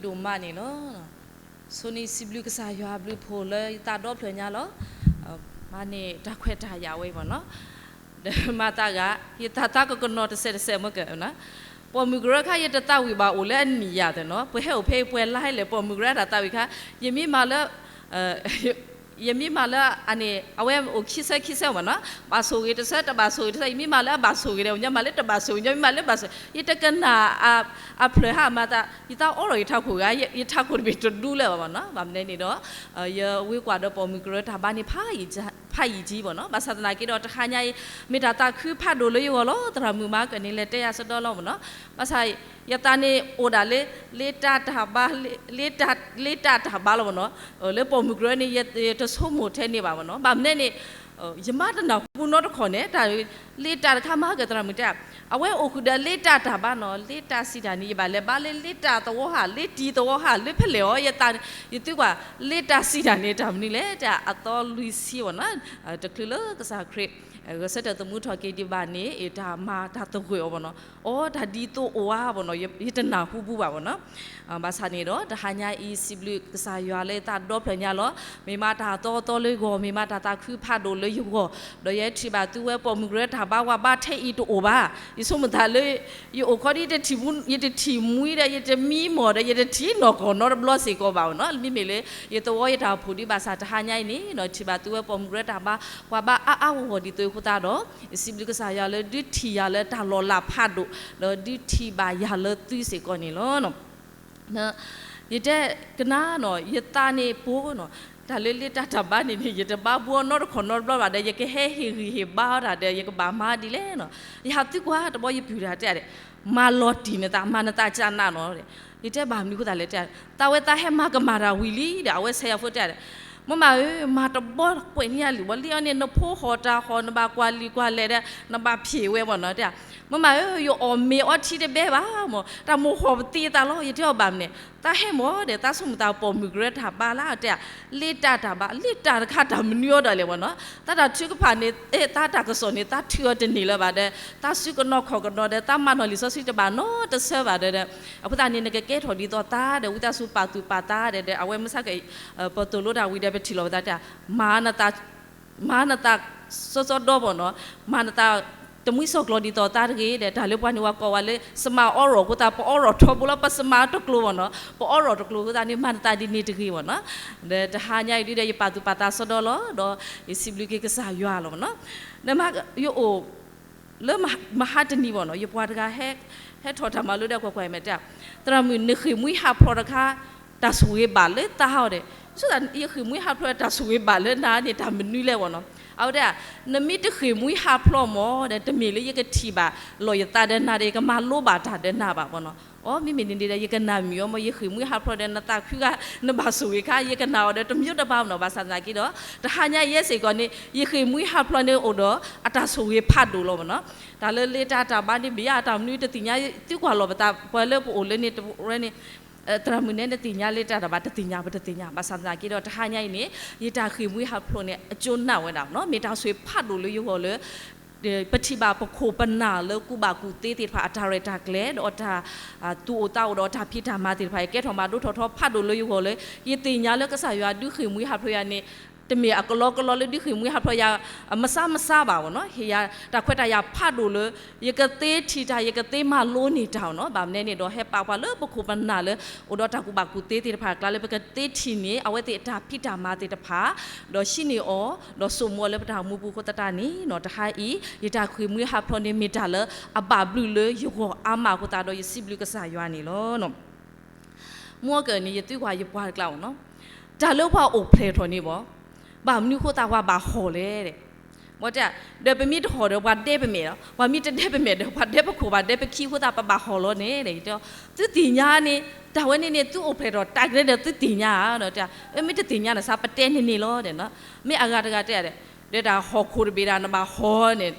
ဒိၣ်မးန့ၣ်လီၤ. ဆိန့ၣ်စံးဘျုးကစၢ်ယွၤဘျုးဖှိၣ်လၢယသးဒီဖျၢၣ်ညါလီၤ. မၤန့ၢ်တၢ်ခွဲးတၢ်ယာ်ဝဲမ့ၢ်နီၤ, ဒီးမၤသးဂၤ ယသးသးကကနီၤတစဲးတစဲးမ့ၢ်ကနီၤ, ပိာ်မုၣ်ကရၢခါ ယတသးဝံၣ်ဘၣ်အိၣ်လၢအနံၣ်ယၤသ့ၣ်နီၤ, ပှဲၤဟဲအိၣ်ဖဲအံၤပှဲၤလါဟဲလဲၣ် ပိာ်မုၣ်ကရၢတၢ်သးဝံၣ်ခါ, ယမ့ၢ်မၤလၢ ယမ့ၢ်မၤလၢအန့ၣ် အဝဲအိၣ်ခံဆၢခံဆၢမ့ၢ်နီၤ, ဘၣ်ဆိၣ်ဂ့ၤတဆၢ တဘၣ်ဆိၣ်ဂ့ၤတဆၢ, ယမ့ၢ်မၤလၢအဘၣ်ဆိၣ်ဂ့ၤဒီး ယမ့ၢ်မၤလၢတဘၣ်ဆိၣ်ဂ့ၤ ယမ့ၢ်မၤလၢဘၣ်ဆိၣ်, ယတကနၣ်အဖျၢၣ်ဟါမၤသး ယသးအိၣ်ဒီးယထးခိၣ်ဂၤ, ယထးခိၣ်တဘ့ၣ်တဒူလၢၤဘၣ်မ့ၢ်နီၤ, ဘၣ်မနုၤန့ၣ်ဒီး ယဝ့ၤကွၢ်ဒီးပိာ်မုၣ်ကရၢတၢ်ဘါန့ၣ် ဖးယံာ်ကံမ့ၢ်နီၤ, ဘၣ်ဆၣ်သနာ်က့ဒီး တဟါညါအံၤ မ့ၢ်တၢ်သးခုဖးဒိၣ်လၢယဂီၢ်လီၤ, သရၣ်မုၣ်မၤကန့ၣ်လဲၤတဲယၤစဒီလီၤမ့ၢ်နီၤ, ဘၣ်ဆၣ် ယသးန့ၣ်အိၣ်ဒၣ်လၢ လ့တၢ်တၢ်ဘါ, လ့တၢ်တၢ်ဘါလီၤမ့ၢ်နီၤ, လၢပိာ်မုၣ်ကရၢန့ၣ် ယတဆိကမိၣ်ထဲန့ၣ်ဘၣ်မ့ၢ်နီၤ, ဘၣ်မနုၤန့ၣ် ယမါတနၢ်ဟူနီတခီၣ်န့ၣ် တၢ်လ့တၢ်တခါမၤက့ၤသရၣ်မုၣ်တဲ, အဝဲအိၣ်ဃုာ်ဒီးလ့တၢ်တၢ်ဘါနီၤ, လ့တၢ်စံးတၢ်န့ၣ် ယဘၣ်လဲၤဘါလၢလ့တၢ်သဝီဟး လ့တံၤသဝီဟး လၢဖဲလဲၣ်အီၤ, ယသး ယသံကွၢ် လ့တၢ်စံးတၢ်န့ၣ် တၢ်မနုၤလဲၣ်, တဲအသီလွံၢ်ဆံမ့ၢ်နီၤ, တချုးလၢကစၢ်ခရံာ် ဂဲၤဆၢထၢၣ်သမူထီၣ်က့ၤဒံးဘၣ်န့ၣ် တၢ်မၤတၢ်သဂၢၢ်အီၤမ့ၢ်နီၤ, အိ တၢ်ဒ်သိးအိၣ်ဧါမ့ၢ်နီၤ, ယတနၢ်ဟူဘူးဘၣ်မ့ၢ်နီၤ, ဘၣ်ဆၣ်န့ၣ်ဒီး တဟါညါအံၤ စံးဘျုးကစၢ်ယွၤလၢယသးဒီဖျၢၣ်ညါလီၤ, မ့ၢ်မးတၢ်အသီအသီလၢယဂီၢ်, မ့ၢ်မးတၢ်သးခုဖးဒိၣ်လၢယဂီၢ်, ဒီးယဲထံၣ်ဘၣ်သုဝဲပိာ်မုၣ်ကရၢတၢ်ဘါဝၤဘါထဲအံၤတအိၣ်ဘၣ်, ယဆိကမိၣ်သးလၢ ယအိၣ်ခီဒ်ယတထံၣ်မူ, ယတထံၣ်မှံဒီး ယတမံမီၢ်ဒီး ယတထံၣ်နီၢ်ကီၢ်နီတဘျီစ့ၢ်ကီးဘၣ်မ့ၢ်နီၤ, မ့မ့ၢ်လၢ ယသဝီယတၢ်အိၣ်ဖှိၣ်ဒံးဘၣ်ဆၣ် တဟါညါအံၤန့ၣ် ထံၣ်ဘၣ်သုဝဲပိာ်မုၣ်ကရၢတၢ်ဘါ ပှၤဘါအါအါဂီၢ်ဂီၢ်ဒ်သိးအဃိသတးဒီး ယစံးဘျုးကစၢ်ယွၤလၢ ဒုးထံၣ်ယၤလၢတၢ်လီၤလးဖးဒိၣ်, ဒီးဒုးထံၣ်ဘၣ်ယၤလၢသုစ့ၢ်ကီးန့ၣ်လီၤ. ယတဲကနၣ်နီၤ, ယသးန့ၣ်ပိာ်နီၤ, တၢ်လၢလ့တၢ်တၢ်ဘါန့ၣ်န့ၣ် ယတဘါဘှီနီတခီၣ်နီတဘျီဘၣ်ဒီး ယကဟဲဟ့ၣ်ဂံၢ်ဟ့ၣ်ဘါအီၤတၢ်ဒီး ယကဘၣ်မၤဒ်လဲၣ်နီၤ, ယဟးသံကွၢ်တဘျီယပုၢ်တၢ်တဲဒၣ် မၤလီၤတံၢ်နသး မၤနသးကနၣ်နီၤ, ယတဲဘၣ်မနုၤအဃိသတးလဲၣ်တဲ, သးဝဲသးဟဲမၤကမၣ်တၢ်ဝံၤလံဒီး အဝဲဆဲးယၤဖိတဲဒၣ်, မ့ၢ်မးဧၢ, မၤတဘျီကွဲးန့ၢ်ယၤလံာ်ဘၣ်လံအီၤန့ၣ် နဖိဟီၣ်တၢ်ဟီၣ် နဘၣ်ကွၢ်လံာ်ကွၢ်လဲၢ်ဒီး နဘၣ်ဖံးဝဲမ့ၢ်နီၤတဲ, မ့ၢ်မးဧၢ, ယအီၣ်မ့ၤအီထံတဘဲဘၣ်မ့ၢ် တၢ်မိၢ်ဟီၣ်ပသံအသးလီၤ, ယတဲအီၤဘၣ်မနုၤ, သးဟဲမ့ၢ်ဒီး သးဆိကမိၣ်သးပိာ်မုၣ်ကရၢတၢ်ဘါလၢတဲ, လ့တၢ်တၢ်ဘါ လ့တၢ်တခါတၢ်မနုၤအီၤဒၣ်လဲာ်မ့ၢ်နီၤ, သးတၢ်ထုကဖၣ်န့ၣ် သးတၢ်ကစီၣ်န့ၣ် သးထုးအီၤတန့ၢ်လၢၤဘၣ်ဒီး သးစုကနိးခီၣ်ကနိးဒီး သးမၤနီၣ်လံာ်စီဆှံတဘၣ်နီတဆၢဘၣ်ဒီး အဃိသတးန့ၣ် နကကဲထီၣ်ဒ်သိးသးဒီး ဝံသးစူၤပာ်သူၣ်ပာ်သးဒီး အဝဲမုၢ်ဆါက ပသိၣ်လိတၢ်ဝံၤဒီး ပထံၣ်လိာ်ပသးတဲ, မၤနသး မၤနသး စီစီဒီဘၣ်နီၤ, မၤနသးတမှံစီၣ်ကျီၤဒ်သိးသးတဂ့ၤဒီး တၢ်လၢပှၤန့ၣ်ဝဲကိးဝဲလၢ စမၤအီရီၣ်အဃိသတး ပအီရီၣ်ထီဘိလီၤ ပစမၤတကျိၤဘၣ်နီၤ, ပအီရီၣ်တကျိၤအဃိသတးန့ၣ် မၤနသးဒ်န့ၣ်တဂ့ၤဘၣ်နီၤ, ဒီးတဟါညါအံၤဒ်ဒီး ယပာ်သူၣ်ပာ်သးစီဒီလီၤ, ဒီးယစံးဘျုးက့ၤကစၢ်ယွၤလီၤနီၤ, နမ့ၢ်ယအိၣ် လၢမဟါတနံၤဘၣ်နီၤ ယပှၤတဂၤ ဟဲထီၣ်တၢ်မၤလိဒီးကွၢ်ကွၢ်အမဲာ်တဲ, သရၣ်မုၣ် နဃ့ၢ်မှံဟးဖျိးတခါ တၢ်ဆိၣ်ဂ့ၤဘၣ်လၢသးဟီဒီး, ဆိသးယဃ့ၢ်မှံဟးဖျိးတၢ်ဆိၣ်ဂ့ၤဘၣ်လၢနၤန့ၣ် တၢ်မနုၤလဲၣ်ဘၣ်နီၤ, အဝဲတဲ, နမ့ၢ်တဃ့ၢ်မှံဟးဖျိးမ့ၢ်ဒီး တမ့ၢ်လၢယကထံၣ်ဘၣ်လီၤယသးဒီးနၤဒီး ယကမၤလိဘၣ်တၢ်ဒီးနၤဘၣ်ဘၣ်နီၤ, အိ မ့မ့ၢ်န့ၣ်ဒီး ယကနၣ်မုာ်အီၤမ့ၢ် ယဃ့ၢ်မှံဟးဖျိးဒီး နသးခုဂၤ နဘၣ်ဆိၣ်ဂ့ၤခါ ယကနၣ်အီၤဒီး တမ့ၢ်တဘၣ်ဘၣ်နီၤ, ဘၣ်ဆၣ်သနာ်က့ဒီး တဟါညါယဲစ့ၢ်ကီးန့ၣ် ယဃ့ၢ်မှံဟးဖျိးန့ၣ်အိၣ်ဒီး အတၢ်ဆိၣ်ဂ့ၤဖးဒိၣ်လီၤဘၣ်နီၤ, တၢ်လၢလ့တၢ်တၢ်ဘါန့ၣ် ဘၣ်ယၤအတၢ်မနုၤတသ့ၣ်ညါ သုကွၢ်လီၤပသး ပှၤလၢပအိၣ်လၢန့ၣ်တဝဲန့ၣ် သရၣ်မုၣ်နဲ နသ့ၣ်ညါလ့တၢ်တၢ်ဘါ တသ့ၣ်ညါ ပတသ့ၣ်ညါ, ဘၣ်ဆၣ်သနာ်က့ဒီး တဟါညါအံၤန့ၣ် ယတၢ်ဃ့ၢ်မှံဟးဖျိးန့ၣ် အကၠိနၢ်ဝဲဒၣ်နီၤ, မ့ၢ်တၢ်ဆိၣ်ဂ့ၤဖးဒိၣ်လၢယဂီၢ်လၢ ပထံၣ်ဘၣ်ပခိၣ်ပနၢ်လၢကူၣ်ဘၣ်ကူၣ်သ့သ့ၣ်တဖၣ် အတၢ်ရဲၣ်တၢ်ကျဲၤ ဒီးအတၢ်သူၣ်အိၣ်သးအိၣ်ဒီးအတၢ်ဖံးတၢ်မၤသ့ၣ်တဖၣ် ကဲထီၣ်မၤဒိၣ်ထီၣ်ထီဖးဒိၣ်လၢယဂီၢ်လၢ ယသ့ၣ်ညါလၢကစၢ်ယွၤဒုးဃ့ၢ်မှံဟးဖျိးယၤန့ၣ် တမ့ၢ်အကလီကလီလၢဒုးဃ့ၢ်မှံဟးဖျိးယၤ အမဆါမဆါဘၣ်ဘၣ်နီၤ, ဟ့ၣ်ယၤတၢ်ခွဲးတၢ်ယာ်ဖးဒိၣ်လၢ ယကသ့ထံၣ်တၢ် ယကသ့မၤလိန့ၢ်တၢ်နီၤ, ဘၣ်မနုၤန့ၣ်ဒီး ဟဲပာ်ပှၤလၢပခိၣ်ပနၢ်လၢ အိၣ်ဒီးတၢ်ကူၣ်ဘၣ်ကူၣ်သ့သ့ၣ်တဖၣ်အကျါလၢ ပကသ့ထံၣ်န့ၢ် အဝဲသ့ၣ်အတၢ်ဖံးတၢ်မၤသ့ၣ်တဖၣ် ဒီးဟံးန့ၢ်အီၤ ဒီးဆိကမိၣ်အီၤလၢပတၢ်အိၣ်မူပူၤအဃိသတးန့ၣ်နီၤ, တဟါအံၤ ယတၢ်ဃ့ၢ်မှံဟးဖျိးန့ၣ်မ့ၢ်တၢ်လၢအဘၣ်ဘျုးလၢယဂီၢ်အါမးအဃိသတးဒီး ယစံးဘျုးကစၢ်ယွၤန့ၣ်လီၤ. မုၢ်ကၢၢ်န့ၣ် ယသံကွၢ်ယပှၤတကျါအီၤနီၤ, တၢ်လၢပှၤအိၣ်ဖျဲၣ်ထီၣ်န့ၣ်ဘၣ်, ဘၣ်မနုၤအဃိသတးပှၤဘၣ်ဟီၣ်လဲၣ်, တဲ, ဒီးပမ့ၢ်တဟီၣ်ဒီးပှၤဒဲပမဲာ်လီၤ, ပှၤမ့ၢ်တဒဲပမဲာ်ဒီး ပှၤဒဲပခိၣ် ပှၤဒဲပခံအဃိသတး ပဘၣ်ဟီၣ်လီၤန့ၣ်, တဲ, သုသ့ၣ်ညါန့ၣ် တၢ်ဝဲန့ၣ်န့ၣ် သုအိၣ်ဖျဲၣ်ထီၣ်တၢ်ကရၢဒီးသုသ့ၣ်ညါဧါ, တဲ, မ့ၢ်တသ့ၣ်ညါန့ၣ် စးပတဲန့ၣ်န့ၣ်လီၤ, မ့ၢ်အဂၤတဂၤတဲ, ဒီးတၢ်ဟီၣ်ခိၣ်တဘ့ၣ်ဒၣ်နဘၣ်ဟီၣ်န့ၣ်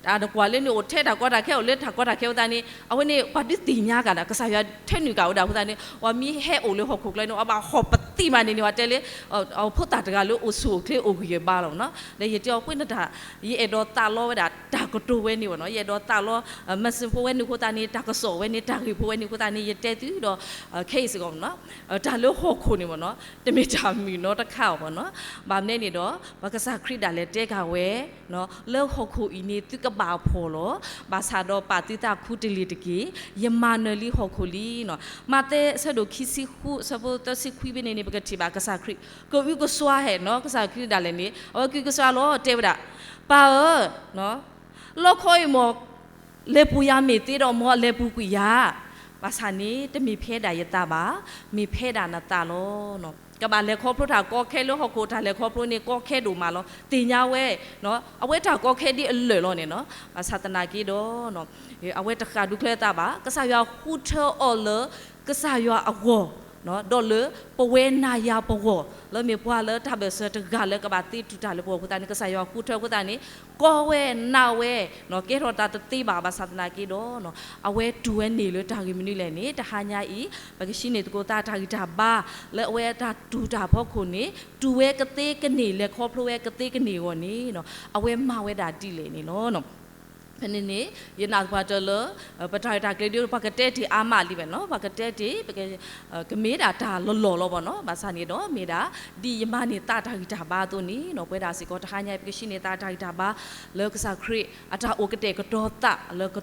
တၢ်တကွၢ်လၢနအိၣ်ထဲတၢ်ကီတၢ်ခဲ အိၣ်လၢတၢ်ကီတၢ်ခဲအဃိသတးန့ၣ် အဝဲန့ၣ် ပှၤဒုးသ့ၣ်ညါကဒါ ကစၢ်ယွၤထဲနုာ်ကဒါအဃိသတးန့ၣ် ပှၤမ့ၢ်ဟဲအိၣ်လၢဟီၣ်ခိၣ်ချၢန့ၣ် အဘၣ်ဟီၣ်ပသံၣ်မးန့ၣ်န့ၣ် ပှၤတဲလၢ အဖိသၣ်တဂၤလၢအိၣ်ဆူၣ်အိၣ်ချ့အိၣ်ဂံၢ်အိၣ်ဘါလီၤနီၤ. ဒီးယတဲအီၤကွ့ၢ်နတၢ် ယအဲၣ်ဒိးသးလီဝဲဒၣ်တၢ်ကတိၤဝဲန့ၣ်ဘၣ်နီၤ, ယအဲၣ်ဒိးသးလီ မၤစၢၤဖိဝဲန့ၣ်အဃိသတးန့ၣ် တၢ်ကစီၣ်ဝဲန့ၣ် တၢ်ဂ့ၢ်ဖိဝဲန့ၣ်အဃိသတးန့ၣ် ယတဲသုဒီး ခဲအံၤစ့ၢ်ကီးနီၤ တၢ်လၢဟီၣ်ခိၣ်န့ၣ်ဘၣ်နီၤ တမ့ၢ်တၢ်မုာ်နီတခါအီၤဘၣ်နီၤ. ဘၣ်မနုၤန့ၣ်ဒီး ပကစၢ်ခရံာ်ဒၣ်လဲာ်တဲကဒါဝဲ လၢဟီၣ်ခိၣ်အံၤန့ၣ် သုကဘၣ်ဖှီၣ်လီၤ. ဘၣ်ဆၣ်ဒီးပာ်သုသးခူတလ့ၤတက့ၢ်. ယမၤနၢၤလံဟီၣ်ခိၣ်လံနီၤ. မးသဲအဆၢဒိၣ်ခံဆံဃု အဆၢဖိသၢဆံခွံဖဲန့ၣ်န့ၣ် ပကထံၣ်ဘၣ်ကစၢ်ခရံာ် ကအုကစွါဟဲနီၤ, ကစၢ်ခရံာ်ဒၣ်လဲာ်န့ၣ် အဝဲကအုကစွါလီၤ တဲဝဲဒၣ်, ပၢ်ဧၢ လီခီအံၤမ့ၢ် လဲၤပူၤယၤမ့ၢ်သ့ဒီး မ်အလဲၤပူၤကွံာ်ယၤ, ဘၣ်ဆၣ်န့ၣ် တမ့ၢ်ဖဲဒၣ်ယသးဘၣ်, မ့ၢ်ဖဲဒၣ်နသးလီၤ. ကဘၣ်လဲၤခီဖျိတၢ်ကီခဲလၢဟီၣ်ခိၣ် တၢ်လဲၤခီဖျိန့ၣ် ကီခဲဒိၣ်မးလီၤ. သ့ၣ်ညါဝဲ အဝဲတၢ်ကီခဲဒ်အလၢာ်လီၤန့ၣ်နီၤ. ဘၣ်ဆၣ်သနာ်က့ဒီး အဝဲတဃၣ်ဒူချၢသးဘၣ်, ကစၢ်ယွၤဃုထၢအီၤလၢ ကစၢ်ယွၤအဂီၢ် ဒီးလၢပဝဲနၤယၤပဂီၢ် လၢမ့ၢ်ပှၤလၢတၢ်ဘၢၣ်စၢၤတဂၤလၢကဘၣ်သ့တူၢ်တၢ်လၢပဂီၢ်အဃိသတးန့ၣ် ကစၢ်ယွၤဃုထၢအဃိသတးန့ၣ် ကီဝဲနးဝဲ ကဲထီၣ်တၢ်တသ့ဘၣ်. ဘၣ်ဆၣ်သနာ်က့ဒီး အဝဲတူၢ်ဝဲန့ၢ်လၢတၢ်ဂ့ၢ်မနုၤလဲၣ်န့ၣ် တဟါညါအံၤ ပကဟံးန့ၢ်သကိးသးတၢ်ဂံၢ်တၢ်ဘါ လၢအဝဲတၢ်တူၢ်တၢ်ဖီခိၣ်န့ၣ် တူၢ်ဝဲကသ့ကန့ၢ် လဲၤခီဖျိဝဲကသ့ကန့ၢ်အဂီၢ်န့ၣ် အဝဲမၤဝဲဒၣ်ဒ်လဲၣ်န့ၣ်လီၤ. ဖဲန့ၣ်န့ၣ် ယနာ်သပှၢ်တၢၢ်လၢ ပတၢ်ရဲၣ်တၢ်ကျဲၤဒီး ပှၤကတဲတ့ၢ်အါမးလံဘၣ်နီၤ, ပှၤကတဲတ့ၢ် ကမ့ၢ်ဒၣ်တၢ်လီၢ်လီၢ်လီၤဘၣ်နီၤ. ဘၣ်ဆၣ်န့ၣ်ဒီး မ့ၢ်ဒၣ် ဒ်ယမၤန့ၢ်သးတၢ်ဂံၢ်တၢ်ဘါအသိးန့ၣ်နီၤ, ပဝဲဒၣ်စ့ၢ်ကီးတဟါညါအံၤ ပကဟံးန့ၢ်သးတၢ်ဂံၢ်တၢ်ဘါ လၢကစၢ်ခရံာ်အတၢ်အိၣ်ကတဲာ်ကတီၤသးလၢက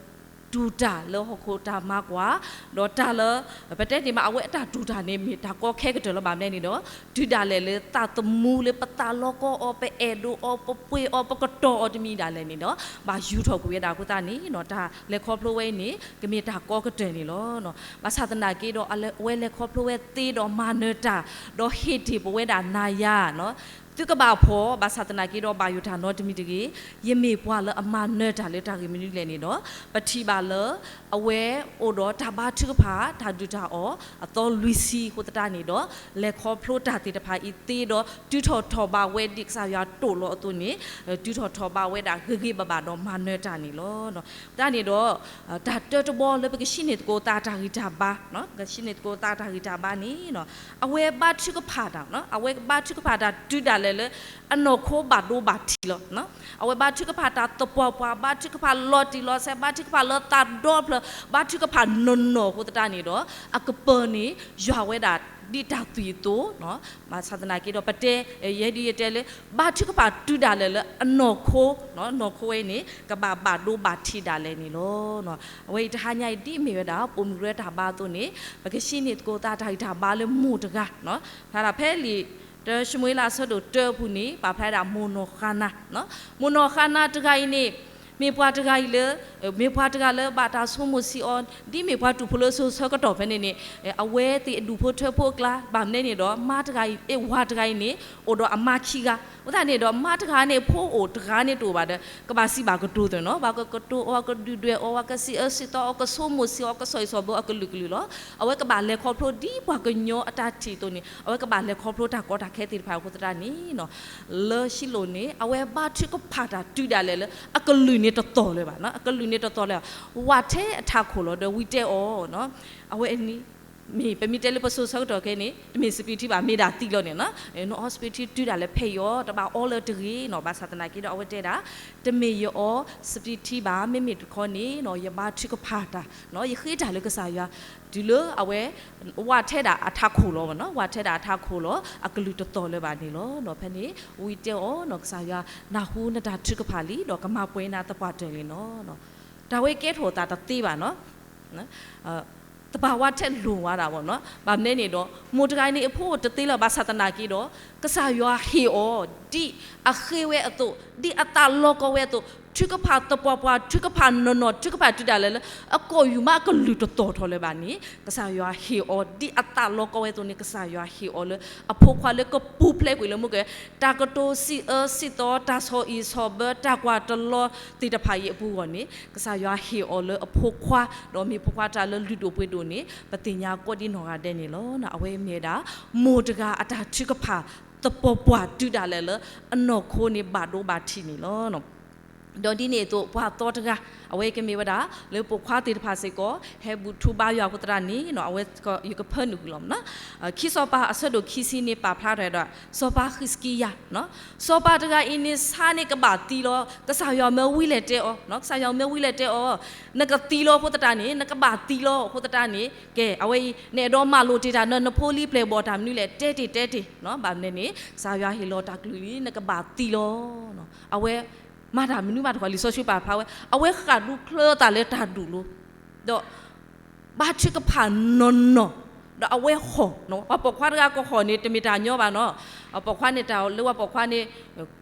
တူၢ်တၢ်လၢဟီၣ်ခိၣ်တၢ်မၤကွၢ်, ဒီးတၢ်လၢ ပတဲန့ၣ်မး အဝဲအတၢ်တူၢ်တၢ်န့ၣ် မ့ၢ်တၢ်ကီခဲကတၢၢ်လၢၤဘၣ်မနုၤန့ၣ်ဒီး တုၤဒၣ်လဲာ်လၢသးသမူလၢပသးလီကီအီၤ ပအဲၣ်ဒိးအီၤ ပပှ့ၤအီၤ ပကတီၢ်အီၤတမံၤဒၣ်လဲာ်န့ၣ်ဒီး ဘၣ်ယူၤထီၣ်ကွံာ်ဝဲဒၣ်အဃိသတးန့ၣ် တၢ်လဲၤခီဖျိဝဲအံၤန့ၣ် ကမ့ၢ်တၢ်ကီကတၢၢ်န့ၣ်လီၤ. ဘၣ်ဆၣ်သနာ်က့ဒီး အဝဲလဲၤခီဖျိဝဲသ့ဒီးမၤနၢၤတၢ် ဒီးဟ့ၣ်တ့ၢ်ပဝဲဒၣ်နၤယၤ သုကဘၣ်ဖှီၣ် ဘၣ်ဆၣ်သနာ်က့ဒီး ဘၣ်ယိၣ်တၢ်နီတမံၤတဂ့ၤ, ယမ့ၢ်ပှၤလၢအမၤနၢၤတၢ်လၢတၢ်ဂ့ၢ်မနုၤလဲၣ်န့ၣ်ဒီး ပထံၣ်ဘၣ်လၢ အဝဲအိၣ်ဒီးတၢ်ဘါထုကဖၣ် တၢ်ဒုၣ်တၢ်အီၣ် အသီလွံၢ်ဆံအဃိသတးန့ၣ်ဒီး လဲၤခီဖျိတၢ်သ့ၣ်တဖၣ်အံၤသ့ဒီး တုၤထီၣ်ထီၣ်ဘးဝဲဒ်ကစၢ်ယွၤတိာ်လီၤအသိးန့ၣ် တုၤထီၣ်ထီၣ်ဘးဝဲဒၣ်ဂ့ၤဂ့ၤဘၣ်ဘၣ်ဒီးမၤနၢၤတၢ်န့ၣ်လီၤ. တၢ်န့ၣ်ဒီး တၢ်တၢတဘီလၢပကဟံးန့ၢ်သကိးသးတၢ်ဂံၢ်တၢ်ဘါ ပကဟံးန့ၢ်သကိးသးတၢ်ဂံၢ်တၢ်ဘါန့ၣ် အဝဲဘါထုကဖၣ်တၢ် အဝဲဘါထုကဖၣ်တၢ်တုၤဒၣ်လဲာ်လၢ အနီၢ်ခိဘၣ်ဒိဘၣ်ထံးလီၤ. အဝဲဘါထုကဖၣ်တၢ်သပှၢ်ပှၢ် ဘါထုကဖၣ်လီၤတံၢ်လီၤဆဲး ဘါထုကဖၣ်လၢသးဒီဖျၢၣ် ဘါထုကဖၣ်နီၢ်နီၢ်အဃိသတးန့ၣ်ဒီး အကပၢၤန့ၣ် ယွၤဝဲဒၣ်ဒ်တၢ်သွံၣ်အသိး ဘၣ်ဆၣ်သနာ်က့ဒီး ပတဲ ယဲဒ်ယတဲလၢ ဘါထုကဖၣ်တုၤဒၣ်လဲာ်လၢအနီၢ်ခိ နီၢ်ခိဝဲန့ၣ် ကဘၣ်ဘၣ်ဒိဘၣ်ထံးဒၣ်လဲာ်န့ၣ်လီၤ. အဝဲအံၤတဟါညါအံၤ ဒ်အမ့ၢ်ဝဲဒၣ် ပိာ်မုၣ်ကရၢတၢ်ဘါအသိးန့ၣ် ပကဟံးန့ၢ်သကိးသးတၢ်ဂံၢ်တၢ်ဘါလၢမိၢ်တဂၤ ဖဲလံာ် တၢၡမူၤအ့လးအဆၢဒိၣ်တၢအပူၤန့ၣ် ပာ်ဖျါဒၣ်မိၢ်နီၢ်ဃါနၤ မိၢ်နီၢ်ဃါနၤတဂၤအံၤန့ၣ် မ့ၢ်ပှၤတဂၤအံၤလၢ မ့ၢ်ပှၤတဂၤလၢဘၣ်တၢ်ဆိမိၣ်ဆံးအီၤ ဒ်မ့ၢ်ပှၤတူၢ်ဖိလၢစိၤဆၢကတီၢ်ဖဲန့ၣ်န့ၣ် အဝဲသ့ၣ်အဒူၣ်ဖိထၢဖိအကျါ ဘၣ်မနုၤန့ၣ်ဒီး မါတဂၤအံၤ ဝၤတဂၤအံၤန့ၣ် အိၣ်ဒီးအမါခံဂၤ အဃိသတးန့ၣ်ဒီး မါတဂၤန့ၣ် ဖိအိၣ်တဂၤန့ၣ်တအိၣ်ဘၣ်ဒီး ကဘၣ်စံးဘၣ်ကတိၤသ့ၣ်နီၤ ပှၤကကတိၤအီၤ ကဒုၣ်ဒွဲၣ်အီၤ ပှၤကစံးအၢစံးသီအီၤ ကဆိမိၣ်ဆံးအီၤ ကဆီၣ်အံၣ်ဆီၣ်ဘၢအီၤ ကလုာ်ကလုာ်လီၤ. အဝဲကဘၣ်လဲၤခီဖျိဒ်ပှၤကညီအတၢ်ထံၣ်အသိးန့ၣ် အဝဲကဘၣ်လဲၤခီဖျိတၢ်ကီတၢ်ခဲသ့ၣ်တဖၣ်အဃိသတးန့ၣ် လၢဟံၣ်လိၣ်န့ၣ် အဝဲဘါထုကဖၣ်တၢ်တုၤဒၣ်လဲာ်လၢ အကလုၢ်န့ၣ်တတီၤလၢၤဘၣ် အကလုၢ်န့ၣ်တတီၤလၢၤဘၣ် ဝးထဲအထးခိၣ်လီၤ ဒီးဝံတဲအီၤ အဝဲအံၤ မ့ၢ်ပမ့ၢ်တဲလၢပစိၤဆၢကတီၢ်ခဲအံၤန့ၣ် တမ့ၢ်စပံးထံဘၣ် မ့ၢ်ဒၣ်သံလီၤန့ၣ် နအီစပံးထံတုၤဒၣ်လဲာ်ဖဲအံၤအီၤ တဘၣ်အီလၢၤတဂ့ၤနီၤ ဘၣ်ဆၣ်သနာ်က့ဒီး အဝဲတဲဒၣ် တမ့ၢ်ယအီစပံးထံဘၣ် မ့မ့ၢ်တခီန့ၣ် ယဘါထုကဖၣ်တၢ် ယဃ့တၢ်လၢကစၢ်ယွၤ တုၤလၢအဝဲ ဝးထဲဒၣ်အထးခိၣ်လီၤ ဝးထဲဒၣ်အထးခိၣ်လီၤ အကလုၢ်တတီၤလၢၤဘၣ်န့ၣ်လီၤ. ဖဲန့ၣ် ဝံတဲအီၤနီၤ ကစၢ်ယွၤနၢ်ဟူနတၢ်ထုကဖၣ်လံ ဒီးကမၤပှဲၤနၤသပှၢ်တၢၢ်လံနီၤ တၢ်ဝဲကဲထီၣ်သးတသ့ဘၣ်နီၤ သပှၢ်ဝါထဲလိၣ်ဝါဒၣ်ဘၣ်နီၤ ဘၣ်မနုၤန့ၣ်ဒီး မိၢ်တဂၤန့ၣ် အဖိအိၣ်တသ့လၢၤ ဘၣ်ဆၣ်သနာ်က့ဒီး ကစၢ်ယွၤဟ့ၣ်အီၤ ဒ်အဃ့ဝဲအသိး ဒ်အသးလီကီဝဲအသိး ထုကဖၣ်သပှၢ်ပှၢ် ထုကဖၣ်နီၢ်နီၢ် ထုကဖၣ်တုၤဒၣ်လဲာ်လၢ အကိာ်ယူၢ်မးအကလုၢ်တတီၤထီၣ်လၢၤဘၣ်န့ၣ် ကစၢ်ယွၤဟ့ၣ်အီၤ ဒ်အသးလီကီဝဲအသိးန့ၣ် ကစၢ်ယွၤဟ့ၣ်အီၤလၢ အဖိခွါလၢကပူၤဖျဲးကွံာ်လၢမူကဲ တၢ်ကတိၤစံးအၢစံးသီ တၢ်ဆီၣ်အံၣ်ဆီၣ်ဘၢ တၢ်ကွၢ်တလီၤသ့ၣ်တဖၣ်အံၤအပူၤအဂီၢ်န့ၣ် ကစၢ်ယွၤဟ့ၣ်အီၤလၢအဖိခွါ ဒီးမ့ၢ်ဖိခွါတၢ်လၢလုၢ်ဒိၣ်ပှ့ၤဒိၣ်န့ၣ် ပသ့ၣ်ညါကိးဒံနီၢ်ဂၤဒဲးန့ၣ်လီၤ. အဝဲမ့ၢ်ဝဲဒၣ် မိၢ်တဂၤအတၢ်ထုကဖၣ် သပှၢ်ပှၢ်တုၤဒၣ်လဲာ်လၢ အနီၢ်ခိန့ၣ်ဘၣ်ဒိဘၣ်ထံးန့ၣ်လီၤ. ဒီးဒ်န့ၣ်အသိး ပှၤသီတဂၤ အဝဲကမ့ၢ်ဝဲဒၣ် လၢပိာ်ခွါသ့ၣ်တဖၣ်စ့ၢ်ကီး ဟဲဘူၣ်ထီၣ်ဘါယွၤအဃိသတးန့ၣ် အဝဲယကဖၢနုာ်ဃုာ်လီၤမနီၤ. ခံစီၤပၤအဆၢဒိၣ်ခံဆံန့ၣ် ပာ်ဖျါထီၣ်ဒီး စီၤပၤဃံးစကံယၤ, စီၤပၤတဂၤအံၤန့ၣ် ဆါန့ၣ်ကဘၣ်သံလီၤ. ကစၢ်ယွၤမၢဝံလဲၤတဲအီၤ, ကစၢ်ယွၤမၢဝံလဲၤတဲအီၤ, နကသံလီၤအဃိသတးန့ၣ် နကဘၣ်သံလီၤအဃိသတးန့ၣ် ကဲ အဝဲအံၤ နအဲၣ်ဒိးမၤလိာ်တ့ၢ်တၢ် နဖိလံၤပျဲၢ်ဘီၣ်တၢ်မနုၤလဲၣ် တဲတ့ၢ်တဲတ့ၢ်, ဘၣ်မနုၤန့ၣ် ကစၢ်ယွၤဟ့ၣ်လီၤတၢ်ကလုၢ်လံ နကဘၣ်သံလီၤ. အဝဲ မၤတၢ်မနုၤမးတခီ လံာ်စီဆှံပာ်ဖျါဝဲ အဝဲဃၣ်ဒူချၢသးလၢတၢ်ဒူၣ်လိၤ, ဒီး ဘါထုကဖၣ်နီၢ်နီၢ်, ဒီးအဝဲဟီၣ်, ပှၤပိာ်ခွါတဂၤကဟီၣ်န့ၣ် တမ့ၢ်တၢ်ညီဘၣ်နီၤ, ပိာ်ခွါန့ၣ်တၢ်လၢပှၤပိာ်ခွါန့ၣ်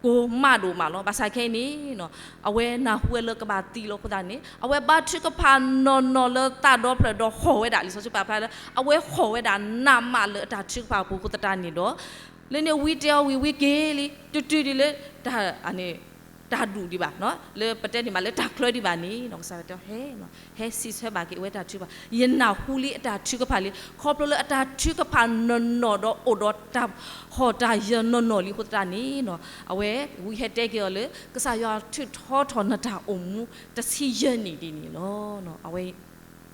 ကိၢ်မးဒိၣ်မးလီၤ. ဘၣ်ဆၣ်ခဲအံၤန့ၣ် အဝဲနၢ်ဟူဝဲလၢကဘၣ်သံလီၤအဃိသတးန့ၣ် အဝဲဘါထုကဖၣ်နီၢ်နီၢ်လၢသးဒီဖျၢၣ်ဒီးဟီၣ်ဝဲဒၣ် လံာ်စီဆှံပာ်ဖျါလၢ အဝဲဟီၣ်ဝဲဒၣ်နးမးလၢအတၢ်ထုကဖၣ်အပူၤအဃိသတးန့ၣ်ဒီး လၢန့ၣ်ဝံၤတဲအီၤဝံၤဝံၤက့ၤလံ တတုၤဒ်လၢ တၢ် တၢ်ဒူၣ်ဒံးဘၣ်, လၢပတဲန့ၣ်မးလၢတၢ်ချၢဒံးဘၣ်န့ၣ် ကစၢ်ယွၤတဲ ဟဲ ဟဲစံးဆၢဘၣ်က့ၤအဝဲတၢ်ထုကဖၣ်, ယနၢ်ဟူလံအတၢ်ထုကဖၣ်လံ, ခီဖျိလၢအတၢ်ထုကဖၣ်နီၢ်နီၢ်ဒီးအိၣ်ဒီးတၢ်ဟီၣ်တၢ်ယၢၤနီၢ်နီၢ်လံအဃိသတးန့ၣ် အဝဲဝံၤဟဲတဲက့ၤအီၤလၢ ကစၢ်ယွၤထုးထီထီၣ်နတၢ်အိၣ်မူတဆံယဲၢ်နံၣ်ဒ်န့ၣ်လီၤ. အဝဲ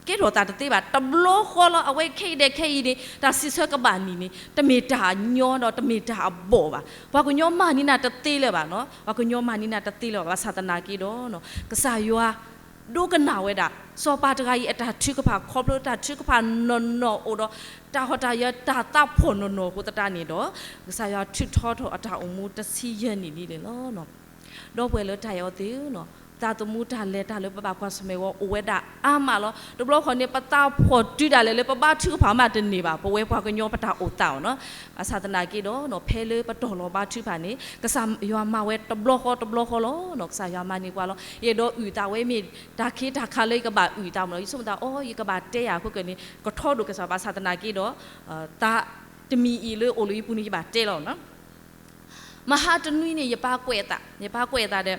ကဲထီၣ်သးတသ့ဘၣ်, တဘျီဃီလီၤ. အဝဲခဲအံၤဒီးခဲအံၤန့ၣ် တၢ်စံးဆၢကဘၣ်နံၤန့ၣ် တမ့ၢ်တၢ်ညီဒီးတမ့ၢ်တၢ်အဘီၣ်ဘၣ်. ပှၤကညီမၤန့ၢ်နၤတသ့လၢၤဘၣ်နီၤ, ပှၤကညီမၤန့ၢ်နၤတသ့လၢၤဘၣ်. ဘၣ်ဆၣ်သနာ်က့ဒီး ကစၢ်ယွၤ ဒိကနၣ်ဝဲဒၣ် စီၤပၤတဂၤအံၤအတၢ်ထုကဖၣ် ခီဖျိတၢ်ထုကဖၣ်နီၢ်နီၢ်အိၣ်ဒီး တၢ်ဟီၣ်တၢ်ယၢၤတၢ်သးဖှီၣ်နီၢ်နီၢ်အဃိသတးန့ၣ်ဒီး ကစၢ်ယွၤထုးထီထီၣ်အတၢ်အိၣ်မူတဆံယဲၢ်နံၣ်ဒ်န့ၣ်လီၤ. ဒီပုၢ်ဝဲၢ်လၢတၢ်အဲၣ်အီၤသ့ၣ်ဧၢ, သးသမူတၢ်လဲၤတၢ်လၢပဘၣ်ကွၢ်ဆၢၣ်မဲာ်ဝဲအိၣ်ဝဲဒၣ်အါမးလီၤ. တဘျီဃီန့ၣ် ပသးဖှီၣ်တုၤဒၣ်လဲာ်လၢပဘါထုကဖၣ်မးတန့ၢ်ဘၣ်, ပဝဲပှၤကညီပတၢ်အိၣ်သးအီၤနီၤ. ဘၣ်ဆၣ်သနာ်က့ဒီး ဖဲလၢပတီၢ်လီၤဘါထုကဖၣ်န့ၣ် ကစၢ်ယွၤမၤဝဲတဘျီဃီတဘျီဃီလီၤ. ကစၢ်ယွၤမၤန့ၢ်ပှၤလီၤ. ယအဲၣ်ဒိးအုၣ်သးဝဲမ့ၢ်တၢ်ခ့တၢ်ခါလၢယကဘၣ်အုၣ်သးမးလီၤ. ယဆိကမိၣ်သး အိ ယကဘၣ်တဲယၤအခိၣ်ကန့ၣ် ကထီဒိၣ်ကစၢ်. ဘၣ်ဆၣ်သနာ်က့ဒီး သးတမံၤအံၤလၢအိၣ်လၢယပူၤန့ၣ် ယဘၣ်တဲလီၤနီၤ. မဟါတနွံန့ၣ် ယပၢ်ကွဲးအသး, ယပၢ်ကွဲးအသးဒီး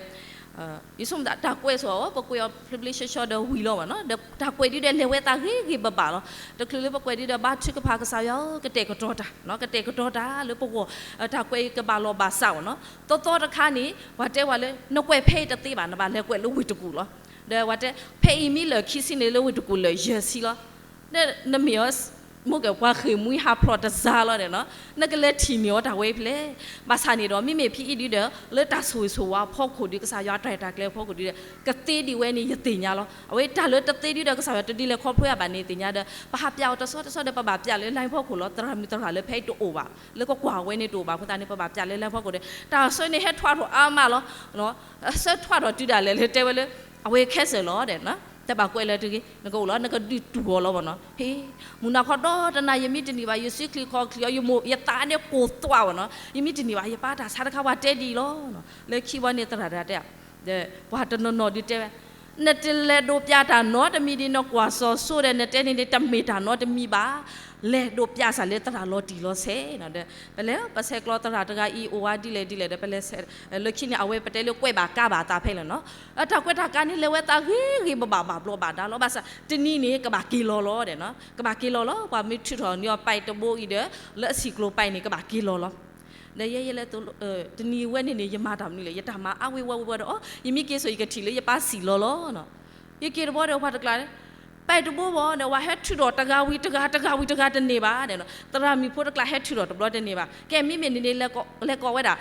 ယဆိကမိၣ်သး တၢ်ကွဲးဆိၣ်အီၤ ပကွဲးအီၤဖျ့ဖျ့ဆှီဆှီဒီးဝံၤလီၤမးနီၤ. ဒီးတၢ်ကွဲးဒုဒီး လဲၤဝဲသးဂ့ၤဂ့ၤဘၣ်ဘၣ်လီၤ. တချုးလၢပကွဲးဒုဒီး ဘါထုကဖၣ်ကစၢ်ယွၤ ကတဲာ်ကတီၤတၢ်, ကတဲာ်ကတီၤတၢ်လၢပဂီၢ် တၢ်ကွဲးအံၤကဘၣ်လီၤဘၣ်စးအီၤနီၤ. သီသီတခါန့ၣ် ပှၤတဲဝဲလၢ နကွဲးဖဲအံၤတသ့ဘၣ်, နဘၣ်လဲၤကွဲးလၢဝ့ၢ်တကူၣ်လီၤ. ဒီးပှၤတဲ ဖဲအံၤမ့ၢ်လၢာ်ခံဆံန့ၣ် လၢဝ့ၢ်တကူၣ်လၢာ်ယဲၢ်ဆံလီၤ. နမ့ၢ်အီၤ မိၢ်ကဲ ပှၤဃ့ၢ်မှံဟးဖျိးတစှၤလီၤဒီးနီၤ, နကလဲၤထံၣ်န့ၢ်အီၤတၢ်ဝဲဖဲလဲၣ်. ဘၣ်ဆၣ်န့ၣ်ဒီး မ့မ့ၢ်ဖဲအံၤဒုဒီး လၢတၢ်ဆိၣ်ဂ့ၤဆိၣ်ဝါအဖီခိၣ်ဒီး ကစၢ်ယွၤတၢ်ရဲၣ်တၢ်ကျဲၤအဖီခိၣ်ဒုဒီး ကသ့ဒံးဝဲန့ၣ် ယသ့ၣ်ညါလီၤ. အဝဲတၢ်လၢတသ့ဒုဒီး ကစၢ်ယွၤတဒုးလဲၤခီဖျိယၤဘၣ်န့ၣ် ယသ့ၣ်ညါဒီး ပဟးပျးအီၤတဆီတဆီဒီး ပဘၣ်ပျးလၢ line ဖီခိၣ်လီၤ. သရၣ်မုၣ်သရၣ်လၢဖဲအံၤတအိၣ်ဘၣ်, လၢကကွၢ်ဝဲန့ၣ်တအိၣ်ဘၣ်အဃိသတးန့ၣ် ပဘၣ်ပျးလၢ line ဖီခိၣ်ဒီး တၢ်ဆၢန့ၣ်ဟဲထွဲထီၣ်အါမးလီၤ. ဆၢထွဲထီၣ်တုၤဒၣ်လဲာ်လၢတဲဝဲလၢ အဝဲ cancel လီၤဒီး တဘၣ်ကွဲးလၢၤတဂ့ၤ, နကအိၣ်လီၤ နကဒုးတူၢ်အီၤလီၤဘၣ်နီၤ. ဟ့ၣ် မုၢ်နၤခီဒီတနၤ ယမ့ၢ်တန့ၢ်ဘၣ် ယစုချံခီၣ်ချံအီၤ ယမိၢ် ယသးန့ၣ်ကိၢ်သွးဘၣ်နီၤ. ယမ့ၢ်တန့ၢ်ဘၣ် ယပၢ်တၢ်ဆါတခါ ပှၤတဲဒ်အံၤလီၤ. လၢခံဘီန့ၣ်သရၣ်တဂၤတဲ ဒီးပှၤတနီၤနီၤဒုးတဲဝဲ နတလဲၤဒိးပျးတၢ်နီတမံၤဒံး နကွၢ်စီၤစိဒီး နတဲန့ၣ်န့ၣ် တမ့ၢ်တၢ်နီတမံၤဘၣ်. လဲၤဒိးပျးစၢ်လၢသရၣ်လီၤတံၢ်လီၤဆဲးနီၤ. ဒီးပလဲၤ ပဆဲးကျိးသရၣ်တဂၤအံၤ အိၣ်ဝဲဒ်လဲၣ်ဒ်လဲၣ်ဒီး ပလဲၤဆဲး လၢခံန့ၣ် အဝဲပတဲလၢကွဲးဘၣ်ကါဘၣ်အသးဖဲလဲၣ်နီၤ. တၢ်ကွဲးတၢ်ကါန့ၣ် လဲၤဝဲသးဂ့ၤဂ့ၤဘၣ်ဘၣ် ဘၣ်ဘျီးဘၣ်ဒါလီၤ. ဘၣ်ဆၣ် တနံၤန့ၣ် ကဘၣ်က့ၤလီၤလီၤဒီးနီၤ. ကဘၣ်က့ၤလီၤလီၤ. ပှၤမ့ၢ်ထုးထီၣ်န့ၢ်အီၤ ပိုက်တဘိအံၤဒီး လၢအဆံးကျိၤပိုက်န့ၣ် ကဘၣ်က့ၤလီၤလီၤ. ဒီးယဲယဲလဲၤ တနံၤဝဲန့ၣ်န့ၣ် ယမၤတၢ်မနုၤလဲၣ်, ယတၢ်မၤအါဝ့ၤဝီဝ့ၤဝီဒီး အိ ယမ့ၢ်က့ၤစိာ် ယကထံၣ်လၢယပၢ်စံၣ်လီၤလီၤနီၤ. ယက့ၤတဘျီဒီး ပှၤတကျါ ပိုက်တဘိဘၣ်ဒီး ပှၤဟဲထုးထီၣ်တဂၤဝံၤတဂၤ တဂၤဝံၤတဂၤတန့ၢ်ဘၣ်ဒီးနီၤ. သရၣ်မုၣ်ဖိတကျါဟဲထုးထီၣ်တဘျီတန့ၢ်ဘၣ်. ကဲ မ့မ့ၢ်န့ၣ်န့ၣ် လဲၤကိးဝဲဒၣ်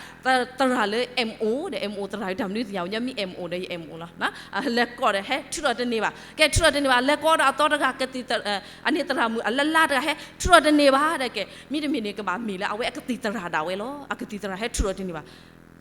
သရၣ်လၢ M O ဒီး M O သရၣ်တၢ်မနုၤသ့ၣ်ညါဝဲ မ့ၢ် M O ဒီး ယ M O လီၤ. လဲၤကိးဒီး ဟဲထုးထီၣ်တန့ၢ်ဘၣ်. ကဲ ထုးထီၣ်တန့ၢ်ဘၣ် လဲၤကိးဒီးအသီတဂၤ ကသံၣ် အန့ၣ်သရၣ်မုၣ်အလၢလါတဂၤ ဟဲထုးထီၣ်တန့ၢ်ဘၣ်ဒီး ကဲ မ့တမ့ၢ်န့ၣ် ကဘၣ်မ့ၢ်လၢအဝဲအကသံၣ်သရၣ်ဒၣ်ဝဲလီၤ. အကသံၣ်သရၣ်ဟဲထုးထီၣ်တန့ၢ်ဘၣ်.